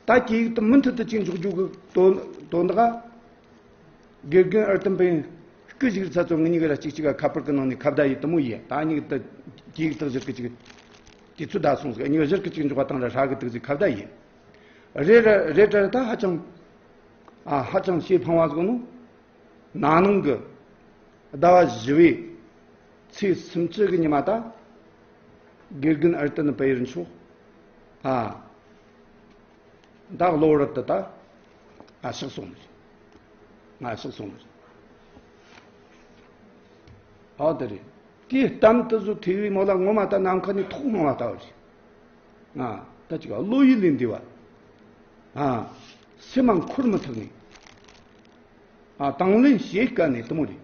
ད་སྐད་ཡིག་དེ་མུ་མཐུད་དུ་ཅིག་འཇོག་རྒྱུ་གི་དོན་དོན་དག་དགེ་རྒན་ཨར་ཏམ་པའི་སྐུ་ཞིག་ཚ་ཚོ་ངེད་གཉིས་ཀ་ར་གཅིག་གཅིག་ག་ཁ་པར་གི་ནང་ནས་ཁ་བརྡ་ཡིས་དུ་མོ་ཡིས་ད་གཉིས་ཀ་ད་སྐད་ཡིག་དག་ཟེར་གི་ཅིག་དུས་ཚོད་ད་སོང་ཟིག་གཉིས་ཀ་ཟེར་གི་ཅིག་འཇོག་པ་དང་ར་ཧྲ་གི་དུག་ཟིག་ཁ་བརྡ་ཡིས་རེད་ར་རེད་ར། ད་ཧ་ཅང་ཨ་ཧ་ཅང་ཞེ་ཕངས་བ་ཟིག་ནོ། ན་ནིང་གི་ཟླ་བ་བཞི་བའི་ཚེས་སུམ་ཅུ་གི་ཉི་མ་ད་དགེ་རྒན་ཨར་ཏི་ནི་པེ་ཡིར་མཆོག་ཨ་ད་གློ་བུར་དུ་ད་ཨ་གཤེགས་སོང་ནི་རེད། ང་གཤེགས་སོང་ནི་རེད། ཨ་དེ་རེད། དེའི་གཏམ་དེ་ཚོ་ཐོས་པའི་མོ་ལ་ངོ་མ་ད་ནམ་མཁའ་ནས་ཐོག་ལྷུང་བ་ལྟ་བུ་རེད། ང་ད་ཅིག་བློ་ཡུལ་ལས་འདས་པ། ཨ་སེམས་མ་འཁོར་མི་ཐུབ་ནས། ཨ་དང་ལེན་བྱེད་དཀའ་ནས་དུ་མོ་རེད།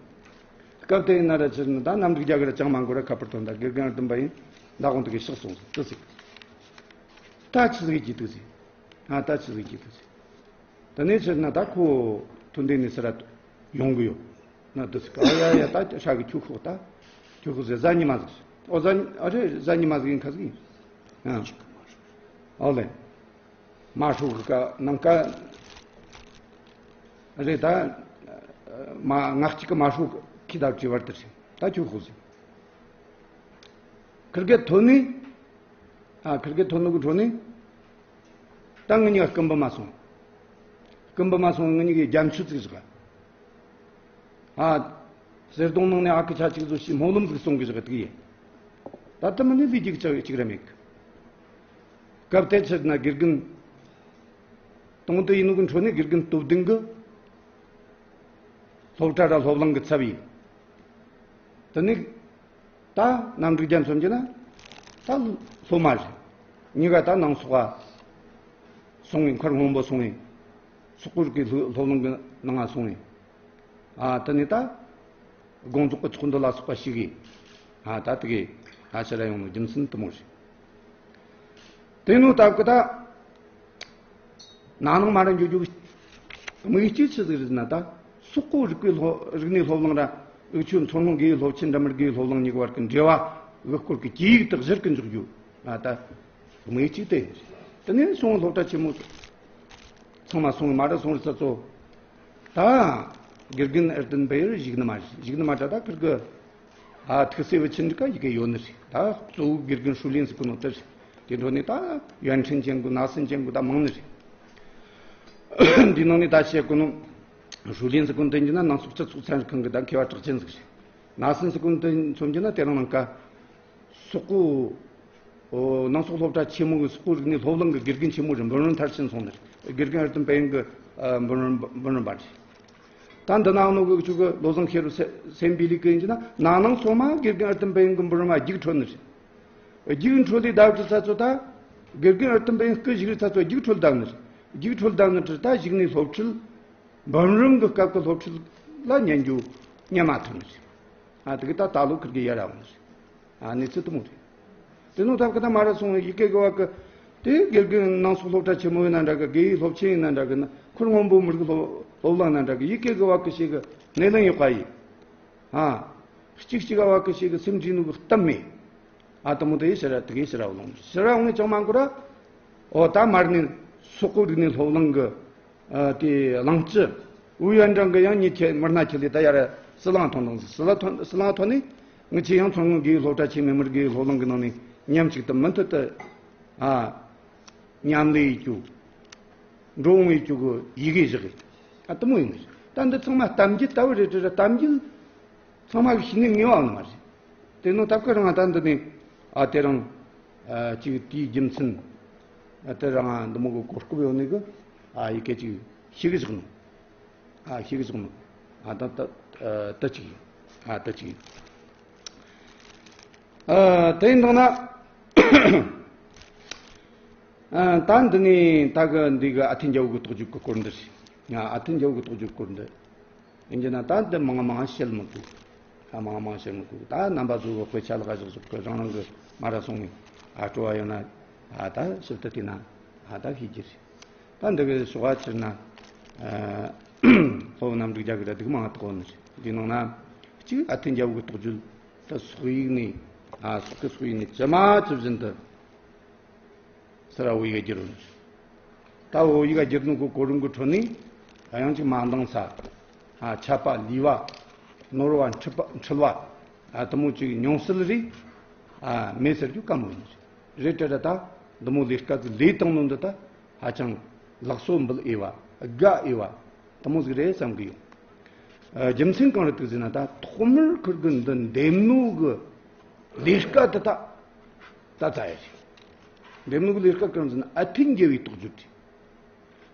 སྐབས་དེ་ཡིན་ན་ར་ཕྱིར་ནི་ད་གནམ་རིག་རྒྱ་གར་ཅང་མ་འགོར་ར་ཁ་པར་ཐོན་ད་དགེ་རྒན་ཨར་ཏམ་པ་ཡིན་ད་དགོང་དུ་གི་གཤེགས་སོང་ཟིག་ཏུ་ཟིག་ད་ཆི་ཟིག་གྱིས་ཏུ་ཟིག་ཨ་ད་ཆི་ཟིག་གྱིས་ཏུ་ཟིག་ད་ནས་ཕྱིར་ན་ད་ཁོ་ཐུན་ཏེ་ནས་སི་ར་ཡོང་གི་ཡོད་ན་ཏུ་ཟིག་ཨ་ཡ་ཡ་ད་ཧྲ་གི་ཁྱུ་ཁོག་ད་ཁྱུ་ཁོག་ཟེ་གཟའ་ཉི་མ་ཟིག་ཨོ་གཟའ་ཨ་རེ་གཟའ་ཉི་མ་ཟིག་ཡིན་ཁ་ཟིག་ཡིན། ཨ་ཨོ་ལེ། མ་ཧྲུག་གི་ནང་ཀ་རེད་ད། མ་ངག་གཅིག་གི་མ་ཧྲུག་ཁི་ད་བྲིས་བར་དུ་ད་ཁྱོད་ཧུ་ཟིན། ཁིར་གེ་ཐོན་ནི། ཨ་ཁིར་གེ་ཐོན་ནི་གི་འཕྲོ་ནི། ད་ངི་གཉིས་ཀ་སྐུམ་པ་མ་སོང་། སྐུམ་པ་མ་སོང་ངི་གཉིས་ཀའི་རྒྱ་མཆུ་ཙིག་ཟིག་ཨ། གསེར་སྡོང་ནང་ནས་ཨ་ཁུ་ཆ་གཅིག་བཟོ་ཞིག་སྨོན་ལམ་ཟིག་གསུང་གི་བཞག་དུས་ཡིན། ད་ལྟ་མི་ནི་ལས་རྒྱུ་ཅག་གཅིག་ར་མེད་གི། སྐབས་དེ་ཕྱིར་ན་དགེ་རྒན། དང་དུ་ཡིན་ནོ་གི་འཕྲོ་ནས་དགེ་རྒན་སྟོབས་ལྡན་གི། སློབ་གྲྭ་ར་སློབ་གླིང་གི་ཚབ་ཡིན། དེ་ནས་ད་གནམ་འབྲུག་རྒྱ་མཚོན་གྱི་ན་ད་སློབ་མ་རེད། གཉིས་ཀ་ད་ནང་སོག་ག་སོང་བའི་མཁར་སྔོན་པོ་སོང་བའི་སོག་པོ་རིག་གི་སློབ་སློབ་གླིང་གི་ནང་ང་སོང་བའི། ཨ་དེ་ནས་ད་དགོངས་རྫོགས་ཀྱི་ཚོགས་འདུ་ལ་སོགས་པ་ཞིག་གིས་ཨ་ད་དེ་གའི་ཨ་ཕྱིར་ར་ཡོང་ནོ་རྒྱུ་མཚན་དུ་མོ་རེད། དེ་ནོ་སྟབས་ཀྱི་ད་ན་ནིང་མ་ར་འགྱོ་རྒྱུ་དམིགས་གཅིག་ཆི་ཟིག་རེད་ན་ད་སོག་པོ་རིག་པའི་སློབ་རིག་གནས་སློབ་གླིང་ར་འུ་ཆོའི་མཚོ་སྔོན་དགེ་འོས་སློབ་ཆེན་འདྲ་མི་དགེ་འོས་སློབ་གླིང་གཉིས་ཀྱི་བར་གྱི་འབྲེལ་བ་གི་སྐོར་གྱི་སྐད་ཡིག་དག་གཞིར་གྱི་འཇོག་རྒྱུ་ཨ་ད་དམིགས་གཅིག་དེ་ཡིན། དེ་ནས་སོང་སློབ་གྲྭ་ཆེན་མོ་ཚང་མ་སོང་མ་ར་སོང་རི་ས་ཚོ། ད་དགེ་རྒན་ཨེར་ཏན་པེ་ཡར་གཞིགས་ནི་མ་གཞིགས་ནི་མ་ད་ད་ཁིར་གི་ཨ་ཐུགས་སྲས་བུ་ཆེན་འདི་ཀ་ཡི་གེ་ཡོད་ནི་རེད། ད་གཙོ་བོ་དགེ་རྒན་ཧྲུའུ་ལིན་ཟེར་གི་ནོ་དེ་རེད། དེ་འཕྲོ་ནས་ད་ཡོན་ཁྲིན་ཅན་གི་ན་སིན་ཅན་གི་ད་མང་ནི་རེད། འདི་ནང་ནས་ད་བཤད་གོ་ནོ། ཧྲུའུ་ལིན་ཟེར་གོ་ནོ་དེ་ཡིན་ན་ནང་སོག་སྤྱི་ཚོགས་ཚན་རིག་ཁང་གི་ད་མཁས་པ་གྲགས་ཅན་ཟིག་རེད། ན་སིན་ཟེར་གོ་ནོ་དེ་མཚོན་རྒྱུ་ན་དེ་རིང་ནངས་ཀ་སོག་པོ། ཨོ། ནང་སོག་སློབ་གྲྭ་ཆེན་མོ་གི་སོག་པོ་རིག་གནས་སློབ་གླིང་གི་དགེ་རྒན་ཆེན་མོ་རེད། འབུམ་རམས་མཐར་ཕྱིན་སོང་ནི་རེད། དགེ་རྒན་ཨར་ཏུན་པེ་ཡིན་གི་ཨ་འབུམ་རམས་འབུམ་རམས་པ་རེད། ད་འདི་ནང་ནོ་གི་ཆུ་གི་བློ་བཟང་ཤེས་རབ་སེ་སེམས་པའི་ལུགས་ཀྱི་ཡིན་གྱི་ན་ན་ནང་སོ་མ་དགེ་རྒན་ཨར་ཏུན་པེ་ཡིན་གི་འབུམ་རམས་པ་རྒྱུགས་འཕྲོད་ནི་རེད། རྒྱུགས་འཕྲོད་ལས་ཟླ་བྲི་ཚ་ཚོ་ད་དགེ་རྒན་ཨར་ཏུན་པེ་ཡིན་སྐུ་བཞུགས་རི་ཚ་ཚོ་རྒྱུགས་འཕྲོད་བསྡད་ནི་རེད། རྒྱུགས་འཕྲོད་བསྡད་ནི་རེད། ད་གཞུག་ནས་སློབ་ཁྲིད། འབུམ་རམས་གི་སྐབས་ཀྱི་སློབ་ཁྲིད་ལ་ཉན་རྒྱུ་ཉན་མ་ཐུབ་ནི་རེད། ཨ་དེ་གི་ད་ད་ལོ་ཁིར་གི་ཡར་ར་འོང་ནི་རེད། ཨ་གནས་ཚུལ་དེ་མོ་རེད། དེ་ནོ་ཐབས་ཀྱི་ད་མ་ར་སོང་བའི་ཡི་གེ་གི་བ་གི། དེ་དགེ་རྒན་ནང་སོག་སློབ་གྲྭ་ཆེན་མོ་ཡིན་ན་འདྲ་གི། དགེ་ཡིག་སློབ་ཆེན་ཡིན་ན་འདྲ་གི་ན། ཁུལ་སྔོན་པོ་མི་རིགས་སློབ་སློབ་གླིང་ན་འདྲ་གི། ཡི་གེ་གི་བ་གི་ཞིག་གི་སྣེ་ལེན་ཡོད་པ་ཡིན། ཨ་གཅིག་གཅིག་ག་བ་གི་ཞིག་གི་སེམས་འདྲིས་ནོ་གི་གཏམ་མེད། ཨ་དེ་མོ་དེ་ཡི་ཕྱིར་ར་དེ་གི་ཕྱིར་ར་བླངས་ཕྱིར་ར་འོང་ངེ་ཅང་མ་འགོར་ར། ཨོ་ད་མར་ནི་སོག་པོ་རིག་གནས་སློབ་གླིང་གི་ཨ་དེ་གླིང་སྤྱི་ཝུའུ་ཡོན་ཀྲང་གི་ཡང་ཉི་ཁྱེད་མི་སྣ་ཁྱེད་ལས་ད་ཡར་སྲིད་གླིང་ཐོན་དང་། སྲིད་གླིང་ཐོན་སྲིད་གླིང་ཐོན་ནས་ངི་ཆེ་ཡང་མཚོ་སྔོན་དགེ་སློབ་གྲྭ་ཆེན་མོའི་མི་རིགས་དགེ་སློབ་གླིང་གི་ནང་ནས་མཉམ་གཅིག་ཏུ་མུ་མཐུད་དུ་ཨ་མཉམ་ལས་ཡེད་རྒྱུ། འགྲོ་འོང་ཡེད་རྒྱུ་གི་ཡི་གེ་བཞག་གི། ཨ་དེ་མོ་ཡིན་ནི་རེད། ད་འདི་ཚང་མ་གཏམ་རྒྱུད་ལྟ་བུ་རེད་དྲ་ར། གཏམ་རྒྱུད་ཚང་མ་གི་ཤེས་ནི་ངེས་པ་ནི་མ་རེད། དེ་ནོ་ཐབས་ཀ་རང་ད་འདི་ནས་ཨ་དེ་རང་ཨ་ཅིག་དེའི་རྒྱུ་མཚན་ཨ་དེ་རང་ཨ་འདི་མོ་གི་གོ་སྐབས་ཡོད་ནི་གི་ཨ་ཡི་གེ་ཅིག་ཤེས་གི་བཞག་ནོ། ཨ་ཤེས་གི་བཞག་ནོ། ཨ་ད་ད་ཨ་ད་ཅིག་ཡིན། ཨ་ད་ཅིག་ཡིན། ཨ་དེ་ཡིན་དང་ན། ཨ་ད་འདི་ནས་ད་གི་འདི་གི་ཨ་ཐེན་རྒྱལ་པོ་གི་རྟོགས་བརྗོད་ཀྱི་སྐོར་འདི་རེད། ཨ་ཨ་ཐེན་རྒྱལ་པོ་གི་རྟོགས་བརྗོད་སྐོར་འདི། ཡིན་གྱི་ན་ད་འདི་མང་མང་བཤད་མི་དགོས། ད་མང་མང་བཤད་མི་དགོས། ད་རྣམ་པ་ཚོ་གི་དཔེ་ཆ་ལ་ག་ཞིག་ཞིག་གི་རང་རང་གི་མ་ར་སོང་ནས་ཨ་སྤྲོ་བ་ཡོད་ན་ཨ་ད་ཞིབ་ཏུ་བལྟས་ན་ཨ་ད་ཤེས་ཀྱི་རེད། ད་འདི་གི་ཞོགས་པ་ཕྱིར་ན་ཨ་སློབ་རྣམ་དྲུག་རྒྱ་གི་ར་སྡུག་མང་དགོས་ནི་རེད། འདི་ནང་ན་གཅིག་ཨ་ཐེན་རྒྱལ་པོ་གི་རྟོགས་བརྗོད་ད་སོག་ཡིག་ནས་ཨ་སོག་གི་སོག་ཡིག་ནས་ཇི་མ་ཇི་བཞིན་དུ། ས་ར་བོད་ཡིག་བསྒྱུར་རུང་། ད་བོད་ཡིག་བསྒྱུར་ནོ་གི་གོ་རིམ་གི་ཁྲོད་ནས་ཡང་ཅིག་མ་འདང་ས། ཨ་ཆད་པ་ལུས་པ། ནོར་བ་འཁྲུལ་པ་འཁྲུལ་བ། ཨ་དེ་མོ་ཅིག་ཉུང་སྲིད་རེད། ཨ་མེད་ཟེར་རྒྱུ་དཀའ་མོ་ཡིན། རེད་དྲ་ར་ད་འདི་མོ་ལས་ཀ་ཟིག་ལས་བཏང་ནོ་འདི་ད་ཧ་ཅང་ལག་སོ་འབུལ་འོས་པ་དགའ་འོས་པ་དེ་མོ་ཟིག་རེད་བསམ་གི་ཡོད། ཨ་རྒྱུ་མཚན་གང་རེད་འདུག་ཟེར་ན། ད་ཐོག་མར་ཁུར་གི་འདི་འདེམས་ནོ་གི་ལས་ཀ་དེ་ད་ད་ཙ་ཡ་རེད། འདེམས་ནོ་གི་ལས་ཀ་གང་ཟེར་ན་ཨ་ཐེན་རྒྱལ་པོའི་རྟོགས་བརྗོད་རེད།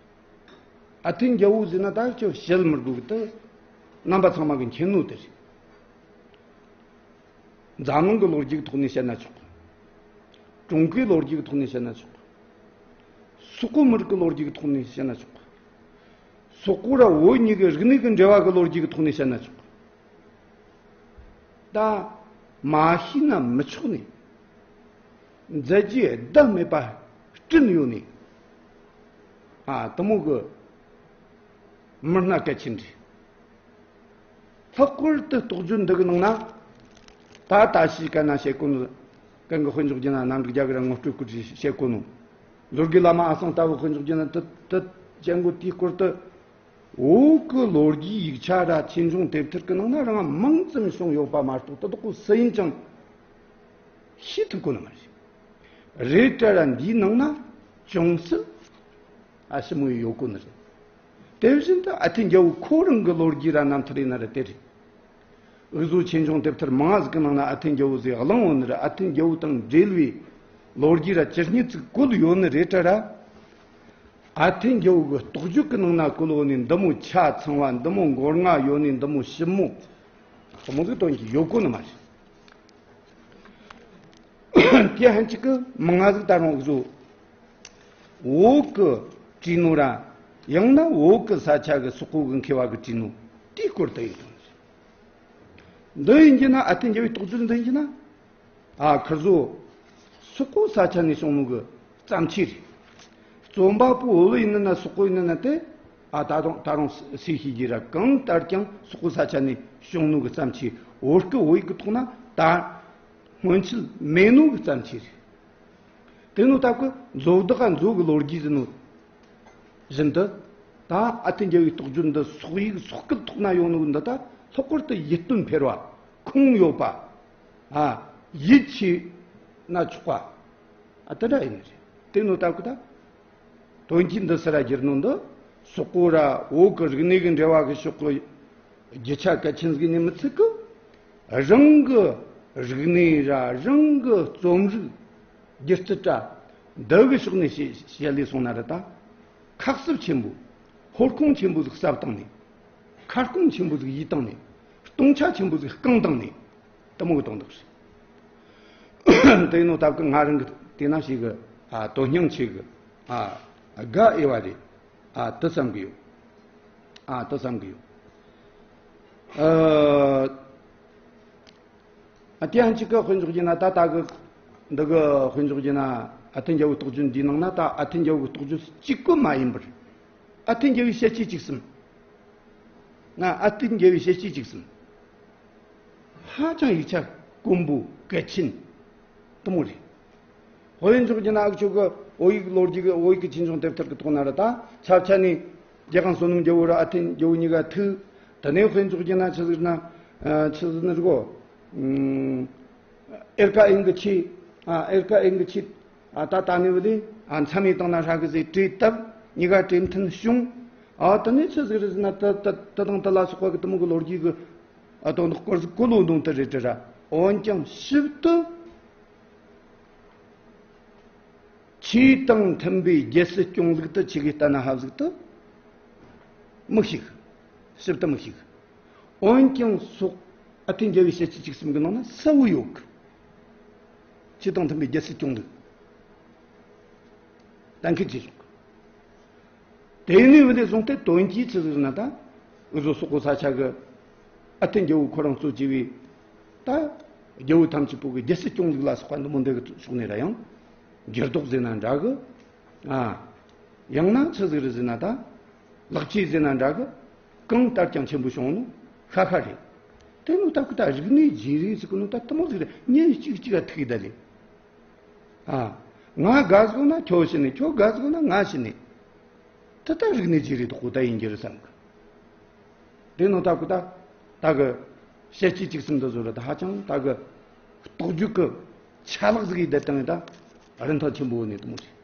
ཨ་ཐེན་རྒྱལ་པོ་ཟེར་ན་ད་ཁྱོད་བཤད་མི་དགོས་གི། ད་རྣམ་པ་ཚང་མ་གི་མཁྱེན་ནོ་དེ་རེད། འཛམ་གླིང་གི་ལོ་རྒྱུས་ཀྱི་ཐོག་ནས་བཤད་ན་ཆོག་གི། ཀྲུང་གོའི་ལོ་རྒྱུས་ཀྱི་ཐོག་ནས་བཤད་ན་ཆོག་གི། སོག་པོ་མི་རིགས་ཀྱི་ལོ་རྒྱུས་ཀྱི་ཐོག་ནས་བཤད་ན་ཆོག་གི། སོག་པོ་ར་བོད་གཉིས་ཀྱི་རིག་གནས་ཀྱི་འབྲེལ་བ་གི་ལོ་རྒྱུས་ཀྱི་ཐོག་ནས་བཤད་ན་ཆོག་གི། ད་མ་ཤེས་ན་མི་ཆོག་ནི། མཛད་རྗེས་ཟླ་མེད་པ་བསྐྲུན་ཡོད་ནི། ཨ་དེ་མོ་གི་མི་སྣ་གལ་ཆེན་རེད། ལྷག་པར་དུ་རྟོགས་བརྗོད་འདི་གི་ནང་ན། ད་ད་ཤི་ཀ་ན་བཤད་གོ་ནོ། གང་གི་དཔེ་འཇོག་རྒྱུ་ན་གནམ་རིག་རྒྱ་གི་ར་ངོ་སྤྲོད་སྐུ་བཞི་བཤད་གོ་ནོ། ལོ་དགེ་བླ་མ་ཨ་སང་ལྟ་བུ་དཔེ་འཇོག་རྒྱུ་ན་དུ་དུ་ཅན་གོ་དེའི་སྐོར་དུ། བོད་ཀྱི་ལོ་རྒྱུས་ཡིག་ཆ་ར་ཆོས་འབྱུང་དེབ་ཐེར་གྱི་ནང་ན་རང་མང་ཙམ་བྱུང་ཡོད་པ་མ་གཏོགས་དེ་དག་གི་སུ་ཡིན་ཅང་ཤེས་ཐུབ་གོ་ནི་མ་རེད། རེད་དྲ་ར་འདིའི་ནང་ན་ཅུང་ཟད་ཨ་ཞིབ་མོ་ཡོད་གོ་ནི་རེད། དེ་བཞིན་དུ་ཨ་ཐེན་རྒྱལ་པོ་ཁོ་རང་གི་ལོ་རྒྱུས་ར་རྣམ་ཐར་ཡིན་ན་ར་དེ་རེད། འུ་ཚོ་ཆོས་འབྱུང་དེབ་ཐེར་མང་ང་ཟིག་གི་ནང་ན་ཨ་ཐེན་རྒྱལ་པོ་ཟིག་གླེང་འོང་ནི་ར། ཨ་ཐེན་རྒྱལ་པོ་དང་འབྲེལ་བའི་ལོ་རྒྱུས་ར་ཇི་སྙེད་ཅིག་བཀོད་ཡོད་ནི་རེད་དྲ་ར། ཨ་ཐེན་རྒྱལ་པོ་གི་རྟོགས་བརྗོད་ཀྱི་ནང་ན་བཀོད་ཡོད་ནི་འདི་མོ་ཆ་ཚང་བ། འདི་མོ་མགོ་རྔ་ཡོད་ནི། འདི་མོ་ཞིབ་མོ་དེ་མོ་ཟིག་དོན་གྱི་ཡོད་གོ་ནི་མ་རེད། དེ་ཧན་ཅིག་གི་མང་ང་ཟིག་ད་རུང་འུ་ཚོ་བོད་ཀྱི་བྲིས་ནོ་ར། ཡང་ན་བོད་ཀྱི་ས་ཆ་གི་སོག་པོ་གི་མཁས་པ་གི་བྲིས་ནོ་དེའི་སྐོར་དུ་ཡོད་དོ། འདི་ཡིན་གྱི་ན་ཨ་ཐེན་རྒྱལ་པོའི་རྟོགས་བརྗོད་འདི་ཡིན་གྱི་ན། ཨ་ཁིར་ཚོ་སོག་པོ་ས་ཆ་ནས་བྱུང་ནོ་གི་བརྩམས་ཆོས་རེད། རྩོམ་པ་པོ་བོད་ཡིན་ན་སོག་པོ་ཡིན་ན་དེ་ཨ་ད་དུང་ད་རུང་སུས་ཤེས་ཀྱི་ར། གང་ལྟར་ཀྱང་སོག་པོ་ས་ཆ་ནས་བྱུང་ནོ་གི་བརྩམས་ཆོས། བོད་སྐད་བོད་ཡིག་གི་ཐོག་ན་ད་སྔོན་ཆད་མེད་ནོ་གི་བརྩམས་ཆོས་རེད། དེ་ནོ་ད་ཁོ་མཛོ་བདག་ག་མཛོ་གི་ལོ་རྒྱུས་ཟེར་ནོ་བཞིན་དུ། ད་ཨ་ཐེན་རྒྱལ་པོའི་རྟོགས་བརྗོད་འདི་སོག་ཡིག་སོག་སྐད་ཐོག་ན་ཡོད་ནོ་འདི་ད་ལྷག་པར་དུ་ཡིད་རྟོན་འཕེར་བ། ཁུངས་ཡོད་པ། ཨ་ཡིད་ཆེས་ན་ཆོག་པ། ཨ་དེ་འདྲ་ཡིན་ནི་རེད། དེ་ནོ་སྟབས་ཀྱིས་ད་དོན་གྱིས་འདི་སུ་ར་བསྒྱུར་ནོ་འདི་སོག་པོ་ར་བོད་ཀྱི་རིག་གནས་ཀྱི་འབྲེལ་བ་གི་ཕྱོགས་ཀྱི་རྒྱུ་ཆ་གལ་ཆེན་ཟིག་ནི་མི་ཚད་གི། རང་གི་རིག་གནས་ར་རང་གི་རྩོམ་རིག་སྒྱུ་རྩལ་ར་འདི་གི་ཕྱོགས་ནས་བཤད་བཤད་ལས་སོང་ན་ར་ད། ཁ་གསབ་ཆེན་པོ། ཧོར་ཁུང་ཆེན་པོ་ཟིག་གསབ་བཏང་ནས། ཁ་སྐོང་ཆེན་པོ་ཟིག་ཡིས་བཏང་ནས། སྟོང་ཆ་ཆེན་པོ་ཟིག་བསྐང་བཏང་ནས། དེ་མོ་གི་དོན་དག་རེད། དེ་ཡིན་ནོ་སྟབས་ཀྱིས་ང་རང་གི་དེ་ན་ཞིག་གི་ཨ་དོན་སྙིང་ཆེ་གི་ཨ་དགའ་འོས་པ་རེད། ཨ་དེ་བསམ་གི་ཡོད། ཨ་དེ་བསམ་གི་ཡོད། ཨ། ཨ་དེ་ཡང་གཅིག་གི་དཔེ་འཇོག་རྒྱུ་ན་ད་ལྟ་གི་འདི་གི་དཔེ་འཇོག་རྒྱུ་ན། ཨ་ཐུན་རྒྱལ་པོའི་རྟོགས་བརྗོད་འདིའི་ནང་ན་ད་ཨ་ཐུན་རྒྱལ་པོའི་རྟོགས་བརྗོད་གཅིག་པུ་མ་ཡིན་པར། ཨ་ཐུན་རྒྱལ་པོའི་ཞལ་ལྕེ་བཅུ་གསུམ། ང་ཨ་ཐུན་རྒྱལ་པོའི་ཞལ་ལྕེ་བཅུ་གསུམ། ཧ་ཅང་ཡིག་ཆ་དཀོན་པོ་གལ་ཆེན་དེ་མོ་རེད། དཔེ་འཇོག་རྒྱུ་ན་ཨ་ཁུ་ཆོ་གི་བོད་ཡིག་ལོ་རྒྱུས་ཀྱི་བོད་ཡིག་གི་ཆོས་འབྱུང་དེབ་ཐེར་གྱི་ཐོག་ན་ར་ད་ཆབ་ཆ་ནས་རྒྱལ་དབང་བསོད་ནམས་རྒྱལ་པོ་ར་ཨ་ཐུན་རྒྱལ་པོ་གཉིས་ཀ་ཐུག་དེ་ནས་དཔེ་འཇོག་རྒྱུ་ན་ཆི་ཟིག་ན། ཨ། ཆི་ཟིག་ན་རི་གོ། ཨུམ། ཨེར་ཀ་ཨིན་གི་ཆི། ཨ། ཨེར་ཀ་ཨིན་གི་ཆི། ཨ། ད་ད་ནི་བ་ལི། ཨ། མཚམས་མེད་བཏང་ན་ཧྲ་གི་ཟིག་བྲོས་བཏབ། གཉིས་ཀ་བྲོས་མཐུན་བྱུང་། ཨ། དེ་ནས་ཆི་ཟིག་རེད་ཟེར་ན་ད་ད་ད་དང་དེ་ལ་སོགས་པ་གི་དེ་མོ་གི་ལོ་རྒྱུས་གི། ཨ། དོན་དག་སྐོར་ཟིག་གོ་ལོ་འདོན་དེ་རེད་དྲ་ར། འོན་ཀྱང་ཞིབ་ཏུ། ཆོས་དང་མཐུན་པའི་རྒྱལ་སྲིད་སྐྱོང་ལུགས་དེ་ཆི་གི་ལྟ་ན་ཧ་ཟིག་ཏུ་མི་ཤེས། ཞིབ་ཏུ་མི་ཤེས། འོན་ཀྱང་སོག་ཨ་ཐུན་རྒྱལ་པོའི་ཞལ་ལྕེ་བཅུ་གསུམ་གི་ནང་ན་གསལ་བོ་ཡོད་གི། ཆོས་དང་མཐུན་པའི་རྒྱལ་སྲིད་སྐྱོང་ལུགས་གཏན་འཁེལ་བྱས་ཡོད་གི། དེ་ནས་བུད་དེ་བཟུང་སྟེ་དོན་གྱིས་ཆི་ཟིག་ན་ད། འུ་ཚོ་སོག་པོ་ས་ཆ་གི་ཨ་ཐུན་རྒྱལ་པོ་ཁོ་རང་གཙོ་བྱས་པའི་ད་རྒྱལ་པོ་ཐམས་ཅད་པོ་གི་རྒྱལ་སྲིད་སྐྱོང་ལུགས་ལ་སོགས་པ་འདི་མོ་འདི་གི་ཕྱོགས་ནས་ར་ཡང་འགྱུར་ལྡོག་ཟེར་ན་འདྲ་གི། ཨ། ཡང་ན་ཆི་ཟིག་རེད་ཟེར་ན་ད། ལེགས་བཅོས་ཟེར་ན་འདྲ་གི། གང་ལྟར་ཀྱང་ཆེན་པོ་བྱུང་ནོ་ཤ་ཤ་རེད། དེ་ནོ་སྟབས་ཀྱིས་ད་རིག་གནས་བརྗེ་རེས་ཟེར་གི་ནོ་ད་དེ་མོ་ཟིག་རེད། ཉིན་གཅིག་གཅིག་ག་ཐུག་ད་ལེ། ཨ། ང་དགའ་ཟིག་ན་ཁྱོད་ཤི་ནི། ཁྱོད་དགའ་ཟིག་ན་ང་ཤི་ནི། ད་ལྟ་རིག་གནས་བརྗེ་རེས་དོག་པོ་ད་ཡིན་རྒྱུ་རེད་བསམ་གི། དེ་ནོ་སྟབས་ཀྱིས་ད་ད་གི་ཞལ་ལྕེ་བཅུ་གསུམ་འདི་བཟོ་ར་ད་ཧ་ཅང་ད་གི་རྟོགས་བརྗོད་ཀྱི་ཆ་ལག་ཟིག་ཡིན། དེ་དང་ད་རིན་ཐང་ཆེན་པོ་ནས་དེ་མོ་རེད།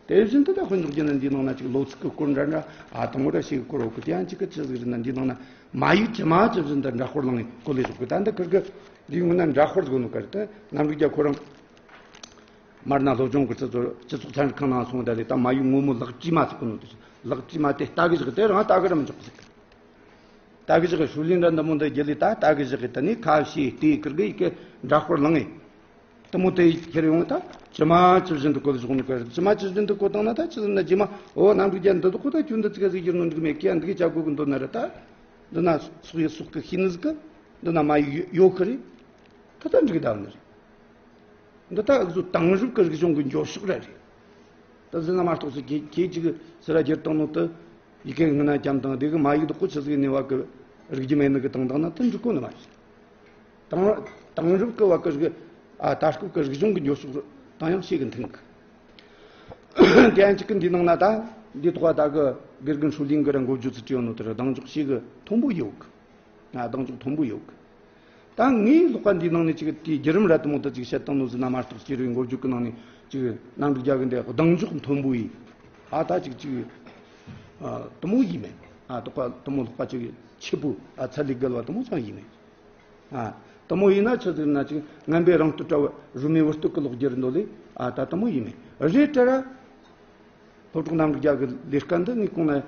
དེ་བཞིན་དུ་ད་དཔེ་འཇོག་རྒྱུ་ན་འདིའི་ནང་ན་ཅིག་ལོ་ཚིགས་ཀྱི་སྐོར་འདྲ་འདྲ། ཨ། དང་པོ་ར་ཞིག་གི་སྐོར་འོག་གི། དེ་ཡང་གཅིག་གི་ཆི་ཟིག་རེད་ན་འདིའི་ནང་ན་མ་ཡིག་ཇི་མ་ཇི་བཞིན་དུ་འདྲ་སྐོར་ལངས་གོ་ལེ་ཞོག་གི། ད་འདི་ཁིར་གི་འདིའི་སྔོན་ན་འདྲ་སྐོར་ཟིག་ནོ་ག་རེད། ད་གནམ་རིག་རྒྱལ་ཁོ་རང་མར་ན་སློབ་སྦྱོང་གི་སྤྱི་ཚོགས་སྤྱི་ཚོགས་ཚན་རིག་ཁང་ནང་སོང་ད་ལེ། ད་མ་ཡིག་ངོ་མ་ལག་བྲིས་མ་ཟེར་གི་ནོ་དེ། ལག་བྲིས་མ་དེ་ལྟ་གི་བཞག་དེ་རང་ལྟ་གི་ར་མི་འཇོག་ཟེར་གི། ལྟ་གི་བཞག་གི་ཤུལ་ལེན་འདྲ་འདི་མོ་འདི་རྒྱུ་ལས་ད་ལྟ་གི་བཞག་གི། དེ་ནས་ཁ་ཕྱེ་ལྟོས་ཁིར་གི་ཡི་གེ་འདྲ་སྐོར་ལངས་ངེ། དེ་མོ་དེ་ཁྱེར་ཡོང་ད་ཇི་མ་ཇི་བཞིན་དུ་བཀོད་བཞག་ནོ་ག་རེད། ཇི་མ་ཇི་བཞིན་དུ་བཀོད་བཏང་ན་ད་ཆི་ཟེར་ན་རྗེས་མ་འོ་གནམ་རིག་རྒྱལ་འདི་དག་གོ་ད་ཁྱོད་འདི་ཙི་ག་ཟིག་བསྒྱུར་ནོ་འགྲིག་མེད་ཀི་ཡ་འདི་གི་ཅག་གོ་གི་འདོད་ན་ར། ད་འདི་ན་སོག་ཡི་སོག་གི་ཤེས་ནི་ཟིག་གི། འདི་ན་མ་ཡོད་ཡོད་གི་རེད། ད་ད་འགྲིག་གདའ་ནི་རེད། འདི་ད་འུ་ཚོ་དེང་རབས་ཀྱི་རིག་གཞུང་གི་འགྱོ་ཕྱོགས་ར་རེད། ད་ཟེར་ན་མ་གཏོགས་སུ་ཁྱེད་ཁྱེད་ཅིག་སི་ར་རྒྱུ་བཏང་ནོ་དེ་ཡི་གེ་སྔོན་ན་བརྒྱབ་དང་དེ་གི་མ་ཡིག་དག་གོ་ཆི་ཟིག་ནས་བ་གི་རིག་རྒྱུ་མེད་ནི་གི་བཏང་བཏང་ན་དེ་འགྲིག་གོ་ནི་མ་རེད། དེང་དེང་རབས་ཀྱི་བ་གི་རིག་ཨ་ད་སྐབས་ཀྱི་རིག་གཞུང་གི་འགྱོ་ཕྱོགས་དང་ཡང་ཤེས་གི་མཐུན་གི། དེ་ཡང་གཅིག་གི་འདི་ནང་ན་ད་འདི་ཐོག་ད་གི་དགེ་རྒན་ཧྲུའུ་ལིང་གི་ར་འགོ་བརྗོད་ཚུལ་བྲིས་ཡོད་ནོ་དེ་ར་གདེང་འཇོག་ཤེས་གི་མཐོན་པོ་ཡོད་གི། ང་གདེང་འཇོག་མཐོན་པོ་ཡོད་གི། ད་ངའི་ཀློག་པ་འདིའི་ནང་ནས་ཅིག་དེའི་བརྒྱུད་རིམ་ར་དེ་མོ་ད་ཅིག་བཤད་བཏང་ནོ་ཟིན་ན་མ་གཏོགས་སྐྱེ་རུའི་འགོ་བརྗོད་ཀྱི་ནང་ནས་ཅིག་གནམ་རིག་རྒྱལ་གི་འདི་གདེང་འཇོག་མཐོན་པོ་ཡིན། ཨ་ད་ཅིག་ཅིག་ཨ་དེ་མོ་ཡིན་མེད། ཨ་དོག་པ་དེ་མོ་ཀློག་པ་ཅིག་ཆེ་པོ་ཨ་ཚད་ལས་བརྒལ་བ་དེ་མོ་ཅང་ཡིན་མེད། ཨ་དེ་མོ་ཡིན་ན་ཆི་ཟེར་ན་ཅིག་ངན་པའི་རང་བསྟོད་འདྲ་བོ་རུ་མའི་བུ་སྟོད་ཀྱི་ཀློག་རྒྱུ་རེད་འདོད་ལས། ཨ་ད་དེ་མོ་ཡིན་མེད་རེད་དྲ་ར། སློབ་གྲོགས་རྣམ་རྒྱལ་གྱི་ལས་ཀ་འདི་ངས་གོང་ན་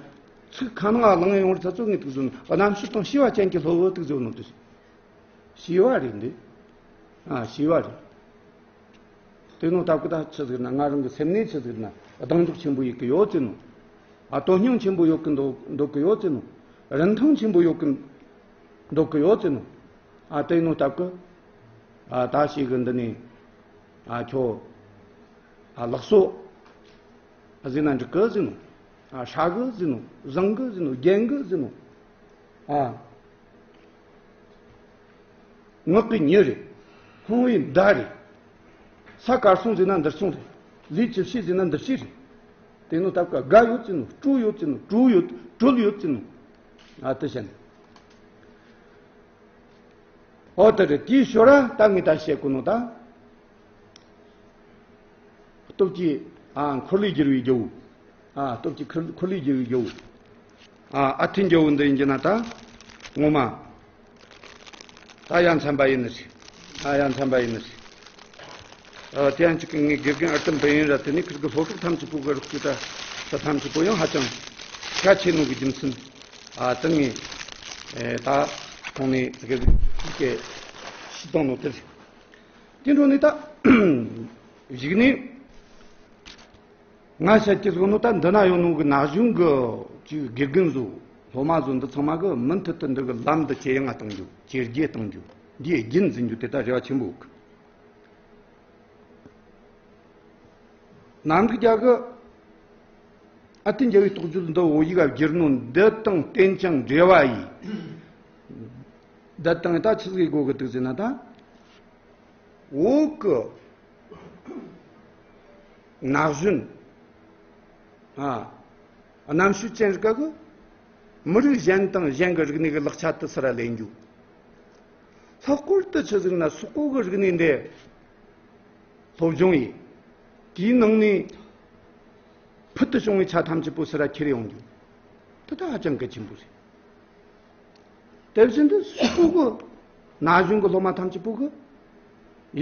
ཚིག་ཁ་ནང་ལ་ལངས་ཡོང་བར་ཚ་ཚོད་ངས་ཐུག་ཟོན། རྣམ་དཔྱོད་དང་ཤེས་པ་ཅན་གྱི་སློབ་བུ་ཐུག་ཟོན་ནོ་དེ། ཤེས་པ་རེད་འདི། ཨ་ཤེས་པ་རེད། དེ་ནོ་སྟབས་ཀྱིས་ད་ཆི་ཟེར་ན་ང་རང་གི་སེམས་ནས་ཆི་ཟེར་ན་གདེང་འཇོག་ཆེན་པོ་ཡོད་གི་ཡོད་ཟེར་ནོ། ཨ་དོན་སྙིང་ཆེན་པོ་ཡོད་གི་འདོད་འདོད་གི་ཡོད་ཟེར་ནོ། རིན་ཐང་ཆེན་པོ་ཡོད་གི་འདོད་གི་ཡོད་ཟེར་ནོ། ཨ་དེ་ནོ་སྟབས་ཀྱིས་ཨ་ད་ཞིག་གི་འདི་ནས་ཨ་ཁྱོད། ཨ་ལགས་སོ། ཟེར་ན་འགྲིག་གི་ཟེར་ནོ། ཨ་ཧྲ་གི་ཟེར་ནོ། བཟང་གི་ཟེར་ནོ། རྒྱན་གི་ཟེར་ནོ། ཨ་ངག་གི་མྱི་རེད། ཕུང་བོའི་མདའ་རེད། ས་གར་སོང་ཟེར་ན་འདིར་སོང་རེད། ལས་ཅི་བྱེད་ཟེར་ན་འདིར་བྱེད་རེད། དེ་ནོ་སྟབས་ཀྱིས་དགའ་ཡོད་ཟེར་ནོ། སྤྲོ་ཡོད་ཟེར་ནོ། སྤྲོ་ཡོད་སྤྲོ་ཡོད་ཟེར་ནོ། ཨ་དེ་བྱས་ནས། ཨོ་དེ་རེད། དེའི་ཞོར་ར་ད་ངས་ད་བཤད་གོ་ནོ་ད། སྟོབས་ཀྱིས་ཨ་འཁོར་ལོས་སྒྱུར་བའི་རྒྱལ་པོ། ཨ་སྟོབས་ཀྱིས་འཁོར་འཁོར་ལོས་སྒྱུར་བའི་རྒྱལ་པོ། ཨ་ཨ་འཐུན་རྒྱལ་པོ་འདི་ཡིན་གྱི་ན་ད་ངོ་མ་ད་ཡ་མཚན་པ་ཡིན་ནི་རེད། ཨ་ཡ་མཚན་པ་ཡིན་ནི་རེད། ཨ་དེ་ཡང་གཅིག་གི་ངའི་དགེ་རྒན་ཨར་ཏམ་པེ་ཡིན་ར། དེ་ནས་ཁིར་གི་སློབ་ཕྲུག་ཐམས་ཅད་པོ་གི་རོགས་ཀྱི་ད་ད་ཐམས་ཅད་པོ་ཡང་ཧ་ཅང་གལ་ཆེ་ནོ་གི་རྒྱུ་མཚན། ཨ་དེ་ངས་ཨེ་ད་གོང་ནས་ཙི་གེ་ཙི་གེ་ཤི་བཏང་ནོ་དེ་རེད། དེ་འཕྲོ་ནས་ད་གཞུག་ནས་ང་བཤད་ཀྱི་བཟོ་ནོ་ད་འདི་ན་ཡོད་ནོ་གི་ན་གཞོན་གི་ཅིག་དགེ་རྒན་བཟོ། སློབ་མ་བཟོ། འདི་ཚང་མ་གི་མུ་མཐུད་དུ་འདི་གི་ལམ་འདི་ཇེ་ཡང་གཏང་རྒྱུ། ཇེ་རྒྱས་གཏང་རྒྱུ། འདིའི་རྒྱུན་འཛིན་རྒྱུ་དེ་ད་རེ་བ་ཆེན་པོ་ཡོད་གི། ནམ་གི་རྒྱ་གི་ཨ་ཏི་འཇའ་བའི་རྟོགས་བརྗོད་འདི་བོད་ཡིག་ག་བསྒྱུར་ནོ་འདི་དང་བསྟན་ཅིང་འབྲེལ་བ་ཡིས། འདི་དང་ད་ཆི་ཟིག་དགོས་གི་འདུག་ཟེར་ན་ད། བོད་གི་ན་གཞོན། ཨ། རྣམ་དཔྱོད་ཅན་རིགས་ག་གི་མི་རིགས་གཞན་དང་གཞན་གི་རིག་གནས་གི་ལག་ཆ་དུ་སི་ར་ལེན་རྒྱུ། ལྷག་པར་དུ་ཆི་ཟིག་ན་སོག་པོ་གི་རིག་གནས་འདི་སློབ་སྦྱོང་ཡིན། དེའི་ནང་ནས་ཕུལ་དུ་བྱུང་བའི་ཆ་ཐམས་ཅད་པོ་སི་ར་ཁྱེར་ཡོང་རྒྱུ། དེ་ད་ཧ་ཅང་གལ་ཆེན་པོ་རེད། དེ་བཞིན་དུ་སོག་པོ་གི་ན་གཞོན་གི་སློབ་མ་ཐམས་ཅད་པོ་གི་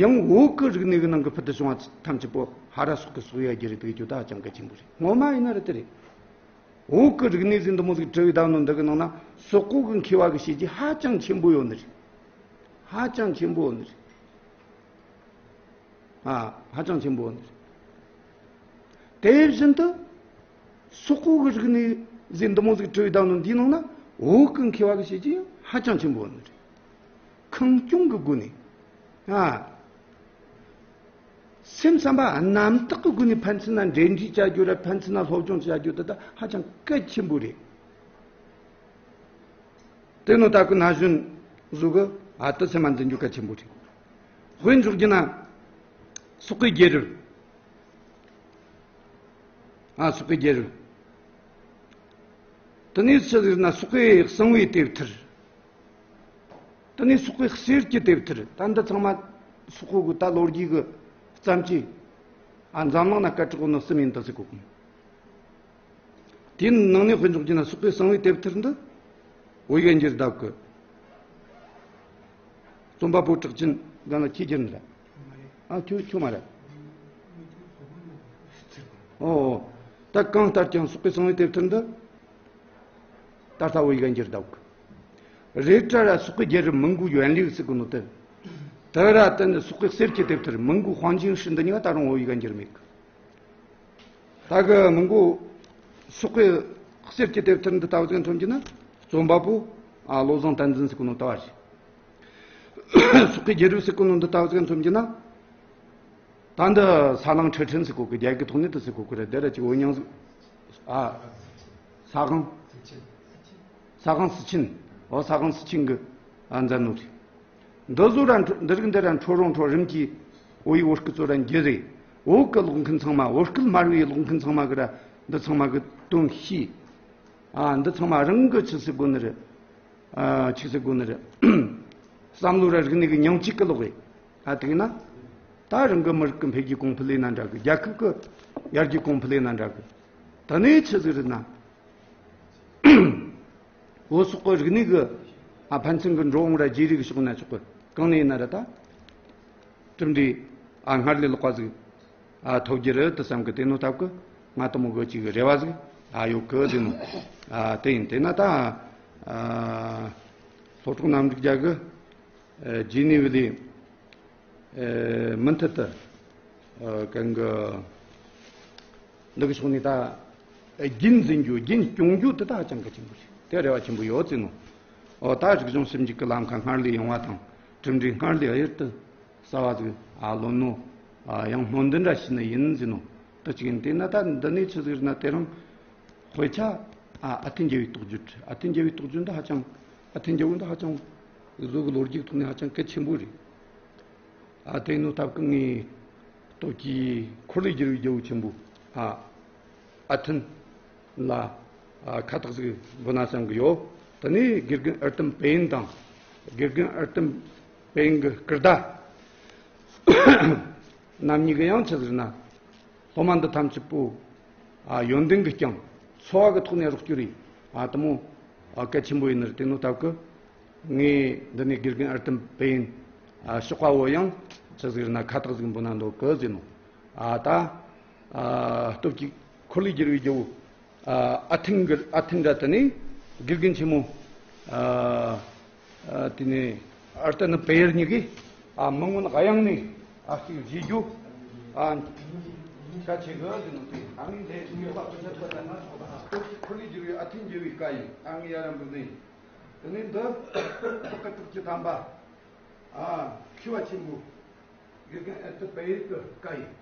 ཡང་བོད་གི་རིག་གནས་གི་ནང་གི་ཕུལ་དུ་བྱུང་བ་ཐམས་ཅད་པོ་ཧ་ར་སོག་གི་སོག་ཡ་རྒྱུ་རེད། དེ་རྒྱུ་ད་ཧ་ཅང་གལ་ཆེན་པོ་རེད། ངོ་མ་ཡིན་ན་རེད། དེ་རེད། བོད་གི་རིག་གནས་ཟིན་འདི་མོ་ཟིག་བྲི་བའི་བདག་ནོ་འདི་གི་ནང་ན་སོག་པོ་གི་མཁས་པ་གི་བྱས་རྗེས་ཧ་ཅང་ཆེན་པོ་ཡོད་ནི་རེད། ཧ་ཅང་ཆེན་པོ་ཡོད་ནི་རེད། ཨ། ཧ་ཅང་ཆེན་པོ་ཡོད་ནི་རེད། དེ་བཞིན་དུ་སོག་པོ་གི་རིག་གནས་ཟིན་འདི་མོ་ཟིག་བྲི་བའི་བདག་ནོ་འདིའི་ནང་ན་བོད་གི་མཁས་པ་གི་བྱས་རྗེས་ཧ་ཅང་ཆེན་པོ་ཡོད་ནི་རེད། ཁེངས་སྐྱུང་གི་སྒོ་ནས། ཨ། སེམས་བསམ་པ་རྣམ་དག་གི་སྒོ་ནས་ཕན་ཚུན་ན་འབྲེལ་འདྲིས་བྱ་རྒྱུ་ར། ཕན་ཚུན་ན་སློབ་སྦྱོང་བྱ་རྒྱུ་དེ་ད་ཧ་ཅང་གལ་ཆེན་པོ་རེད། དེ་ནོ་ད་གི་ན་གཞོན་བཟོ་གི་ཨ་དེ་སེམས་མ་འཛིན་རྒྱུ་གལ་ཆེན་པོ་རེད། དཔེ་འཇོག་རྒྱུ་ན་སོག་པོའི་རྒྱལ་རབས། ཨ་སོག་པོའི་རྒྱལ་རབས། དེ་ནས་ཆི་ཟེར་ན་སོག་པོའི་གསང་བའི་དེབ་ཐེར། དེ་ནས་སོག་པོའི་གསེར་གྱི་དེབ་ཐེར། ད་འདི་ཚང་མ་སོག་པོ་གི་ད་ལོ་རྒྱུས་གི་བརྩམས་ཆོས། ཨ་འཛམ་གླིང་ན་སྐད་གྲགས་ནོ་གསུམ་ཡིན་ད་ཟེར་གོ་གི། དེའི་ནང་ནས་དཔེ་འཇོག་རྒྱུ་ན་སོག་པོའི་གསང་བའི་དེབ་ཐེར་འདི་བོད་ཡིག་འགྱུར་བཏབ་གི། རྩོམ་པ་པོ་གྲགས་ཅན་རྒན་ལགས་ཁྱེད་སྒྱུར་ནི་རེད། ཨ་ཁྱོད་ཁྱོད་མ་རེད། ཨོ་ཨོ། ད་གང་ལྟར་ཀྱང་སོག་པོའི་གསང་བའི་དེབ་ཐེར་འདི་ད་ལྟ་བོད་ཡིག་འགྱུར་བཏབ་གི། རེད་དྲ་ར་སོག་པོའི་རྒྱལ་རབས་མི་མགོའི་ཡོན་ལེགས་ཟེར་གི་ནོ་དེ། དེ་ར་དེ་ནི་སོག་པོའི་གསེར་གྱི་དེབ་ཐེར་མི་མགོའི་黄金史འདི་གཉིས་ཀ་ད་རུང་བོད་ཡིག་འགྱུར་མེད་གི། ད་གི་མི་མགོ་སོག་པོའི་གསེར་གྱི་དེབ་ཐེར་འདི་ལྟ་བུ་ཟིག་མཐོང་རྒྱུ་ན་རྩོམ་པ་པོ་ཨ་བློ་བཟང་བསྟན་འཛིན་ཟེར་གི་ནོ་ལྟ་བ་རེད། སོག་པོའི་རྒྱལ་རབས་ཟེར་གི་ནོ་འདི་ལྟ་བུ་ཟིག་མཐོང་རྒྱུ་ན། ད་འདི་ས་ལང་ཁྲི་ཁྲིན་ཟེར་གོ་གི། རྒྱ་ཡིག་གི་ཐོག་ནས་དེ་ཟེར་གོ་གི་རེད། དེ་ར་ཅིག་འོ་མྱང་ཟིག་ཨ། ས་གང་། ས་གང་སི་ཆིན། འོ་ས་གང་སི་ཆིན་གི་ཨ་མཛད་ནོ་རེད། འདི་ཚོ་ར་འཕྲོ་འདི་རིགས་འདི་ར་འཕྲོ་རོང་འཕྲོ་རིམ་གྱིས་བོད་ཡིག་བོད་སྐད་ཚོ་ར་འགྱུར་རེད། བོད་གི་ཀློག་མཁན་ཚང་མ། བོད་སྐད་སྨྲ་བའི་ཀློག་མཁན་ཚང་མ་གི་ར་འདི་ཚང་མ་གི་དོན་ཤེས། ཨ་འདི་ཚང་མ་རང་གི་ཆི་ཟེར་དགོས་ནི་རེད། ཨ་ཆི་ཟེར་དགོས་ནི་རེད། བསམ་བློ་ར་རིག་གནས་གི་མྱིང་གཅིག་གི་ཀློག་གི། ཨ་དེ་ན་ད་རང་གི་མི་རིགས་ཀྱི་འཕེལ་རྒྱས་གོང་འཕེལ་ལས་ན་འདྲ་གི། རྒྱལ་ཁབ་ཀྱི་ཡར་རྒྱས་གོང་འཕེལ་ལས་ན་འདྲ་གི། ད་ནི་ཆི་ཟིག་རེད་ན། བོད་སོག་གི་རིག་གནས་ཀྱི་ཨ་ཕན་ཚུན་གྱི་འགྲོ་འོང་ར་བརྗེ་རེས་ཀྱི་ཕྱོགས་ན་ཆོག་གི། གང་ནས་ཡིན་ན་ར་ད། གྲུབ་འབྲས་ཨ་སྔར་ལས་ལྷག་པ་ཟིག་ཨ་ཐོབ་རྒྱུ་རེད་དུ་བསམ་གི། དེ་ནོ་སྟབས་ཀྱི་ང་དང་མོ་གི་ཅིག་རེ་བ་ཟིག་ཨ་ཡོད་གི་ཟེར་ནོ། ཨ་དེ་ཡིན། དེ་ན་ད་ཨ་སློབ་གྲོགས་རྣམ་འགྲིག་རྒྱ་གི་ཨ་ཇི་ནི་ཝི་ལི་ཨ་མུ་མཐུད་དུ་ཨ་གང་གི་འདི་གི་ཕྱོགས་ནས་ད་རྒྱུན་འཛིན་རྒྱུ། རྒྱུན་སྐྱོང་རྒྱུ་དེ་ད་ཧ་ཅང་གལ་ཆེན་པོ་རེད། དེ་རེ་བ་ཆེན་པོ་ཡོད་ཟེར་ནོ། ཨོ་ད་རིག་གཞུང་ཞིབ་འཇུག་གི་ལམ་ཁ་སྔར་ལས་ཡངས་པ་དང་གྲུབ་འབྲས་སྔར་ལས་གཡུར་དུ་ཟ་བ་ཟིག་ཨ་ལོན་ནོ། ཨ་ཡང་སྨོན་འདུན་འདྲ་ཞུས་ནི་ཡིན་ཟེར་ནོ། དེ་གཅིག་ཡིན། དེ་ན་ད་འདི་ནས་ཆི་ཟིག་རེད་ན། དེ་རིང་དཔེ་ཆ་ཨ་ཨ་ཐན་རྒྱལ་བའི་རྟོགས་བརྗོད། ཨ་ཐན་རྒྱལ་བའི་རྟོགས་བརྗོད་འདི་ཧ་ཅང་། ཨ་ཐན་རྒྱལ་པོ་འདི་ཧ་ཅང་བཟོ་གི་ལོ་རྒྱུས་ཐོག་ནས་ཧ་ཅང་གལ་ཆེན་པོ་རེད། ཨ་དེ་ནོ་སྟབས་ཀྱིས་ངས་སྟོབས་ཀྱིས་འཁོར་ལོས་སྒྱུར་བའི་རྒྱལ་པོ་ཆེན་པོ་ཨ་ཨ་ཐུན་ལ་ཨ་ཁ་བཏགས་ཟིག་འབུལ་ན་བསམ་གི་ཡོད། དེ་ནས་དགེ་རྒན་ཨར་ཏམ་པེན་དང་། དགེ་རྒན་ཨར་ཏམ་པེན་གི་སྐུ་ཟླ་རྣམ་གཉིས་ཀྱི་ཡང་ཆི་ཟེར་ན། སློབ་མ་འདི་ཐམས་ཅད་པོ། ཨ། ཡོན་ཏན་གྱིས་བསྐྱངས། འཚོ་བ་གི་ཐོག་ནས་རོགས་སྐྱོར་ཡིན། ཨ། དེ་མོ། ཨ། གལ་ཆེན་པོ་ཡིན་ནི་རེད། དེ་ནོ་སྟབས་ཀྱིས། ངས་འདི་ནས་དགེ་རྒན་ཨར་ཏེམ་པེ་ཡིན། ཨ། གཤོག་པ་བོ་ཡང་ཅི་ཟིག་རེད་ན་ཁ་བཏགས་ཟིག་འབུལ་ན་འདོད་གི་ཟེར་ནོ། ཨ། ད། ཨ། སྟོབས་ཀྱིས་འཁོར་ལོས་སྒྱུར་བའི་རྒྱལ་པོ། ཨ། ཨ་ཐུང་གི། ཨ་ཐུང་འདྲ་དེ་ནས་དགེ་རྒན་ཆེན་མོ། ཨ། ཨ། དེ་ནས་ཨར་ཏེམ་པེ་ཡིན་གཉིས་ཀྱིས། ཨ། མི་མངོན་གཡང་ནས། ཨ། ཅིག་བཞེས་རྒྱུ། ཨ། གལ་ཆེ་གི་ཟེར་ནོ་དེ། ཨ། ངས་འདི་ངེས་པ་ཁོ་ཆ་ཐོག་ད་ན་ཆོག་པ། སྟོབས་ཀྱིས་འཁོར་ལོས་སྒྱུར་བའི་ཨ་ཐུང་རྒྱལ་པོའི་བཀའ་ཡིན། ཨ། ངས་ཡ་ར་འབུལ་ནི། དེ་ནས་འདི་སྟོབས་ཀྱི་སྟོབས་ཀྱི་དམ་པ། ཨ། མཁས་པ་ཆེན་པོ་དགེ་རྒན་ཨར་ཏེམ་པེ་ཡིན་གྱི་བཀའ་ཡིན།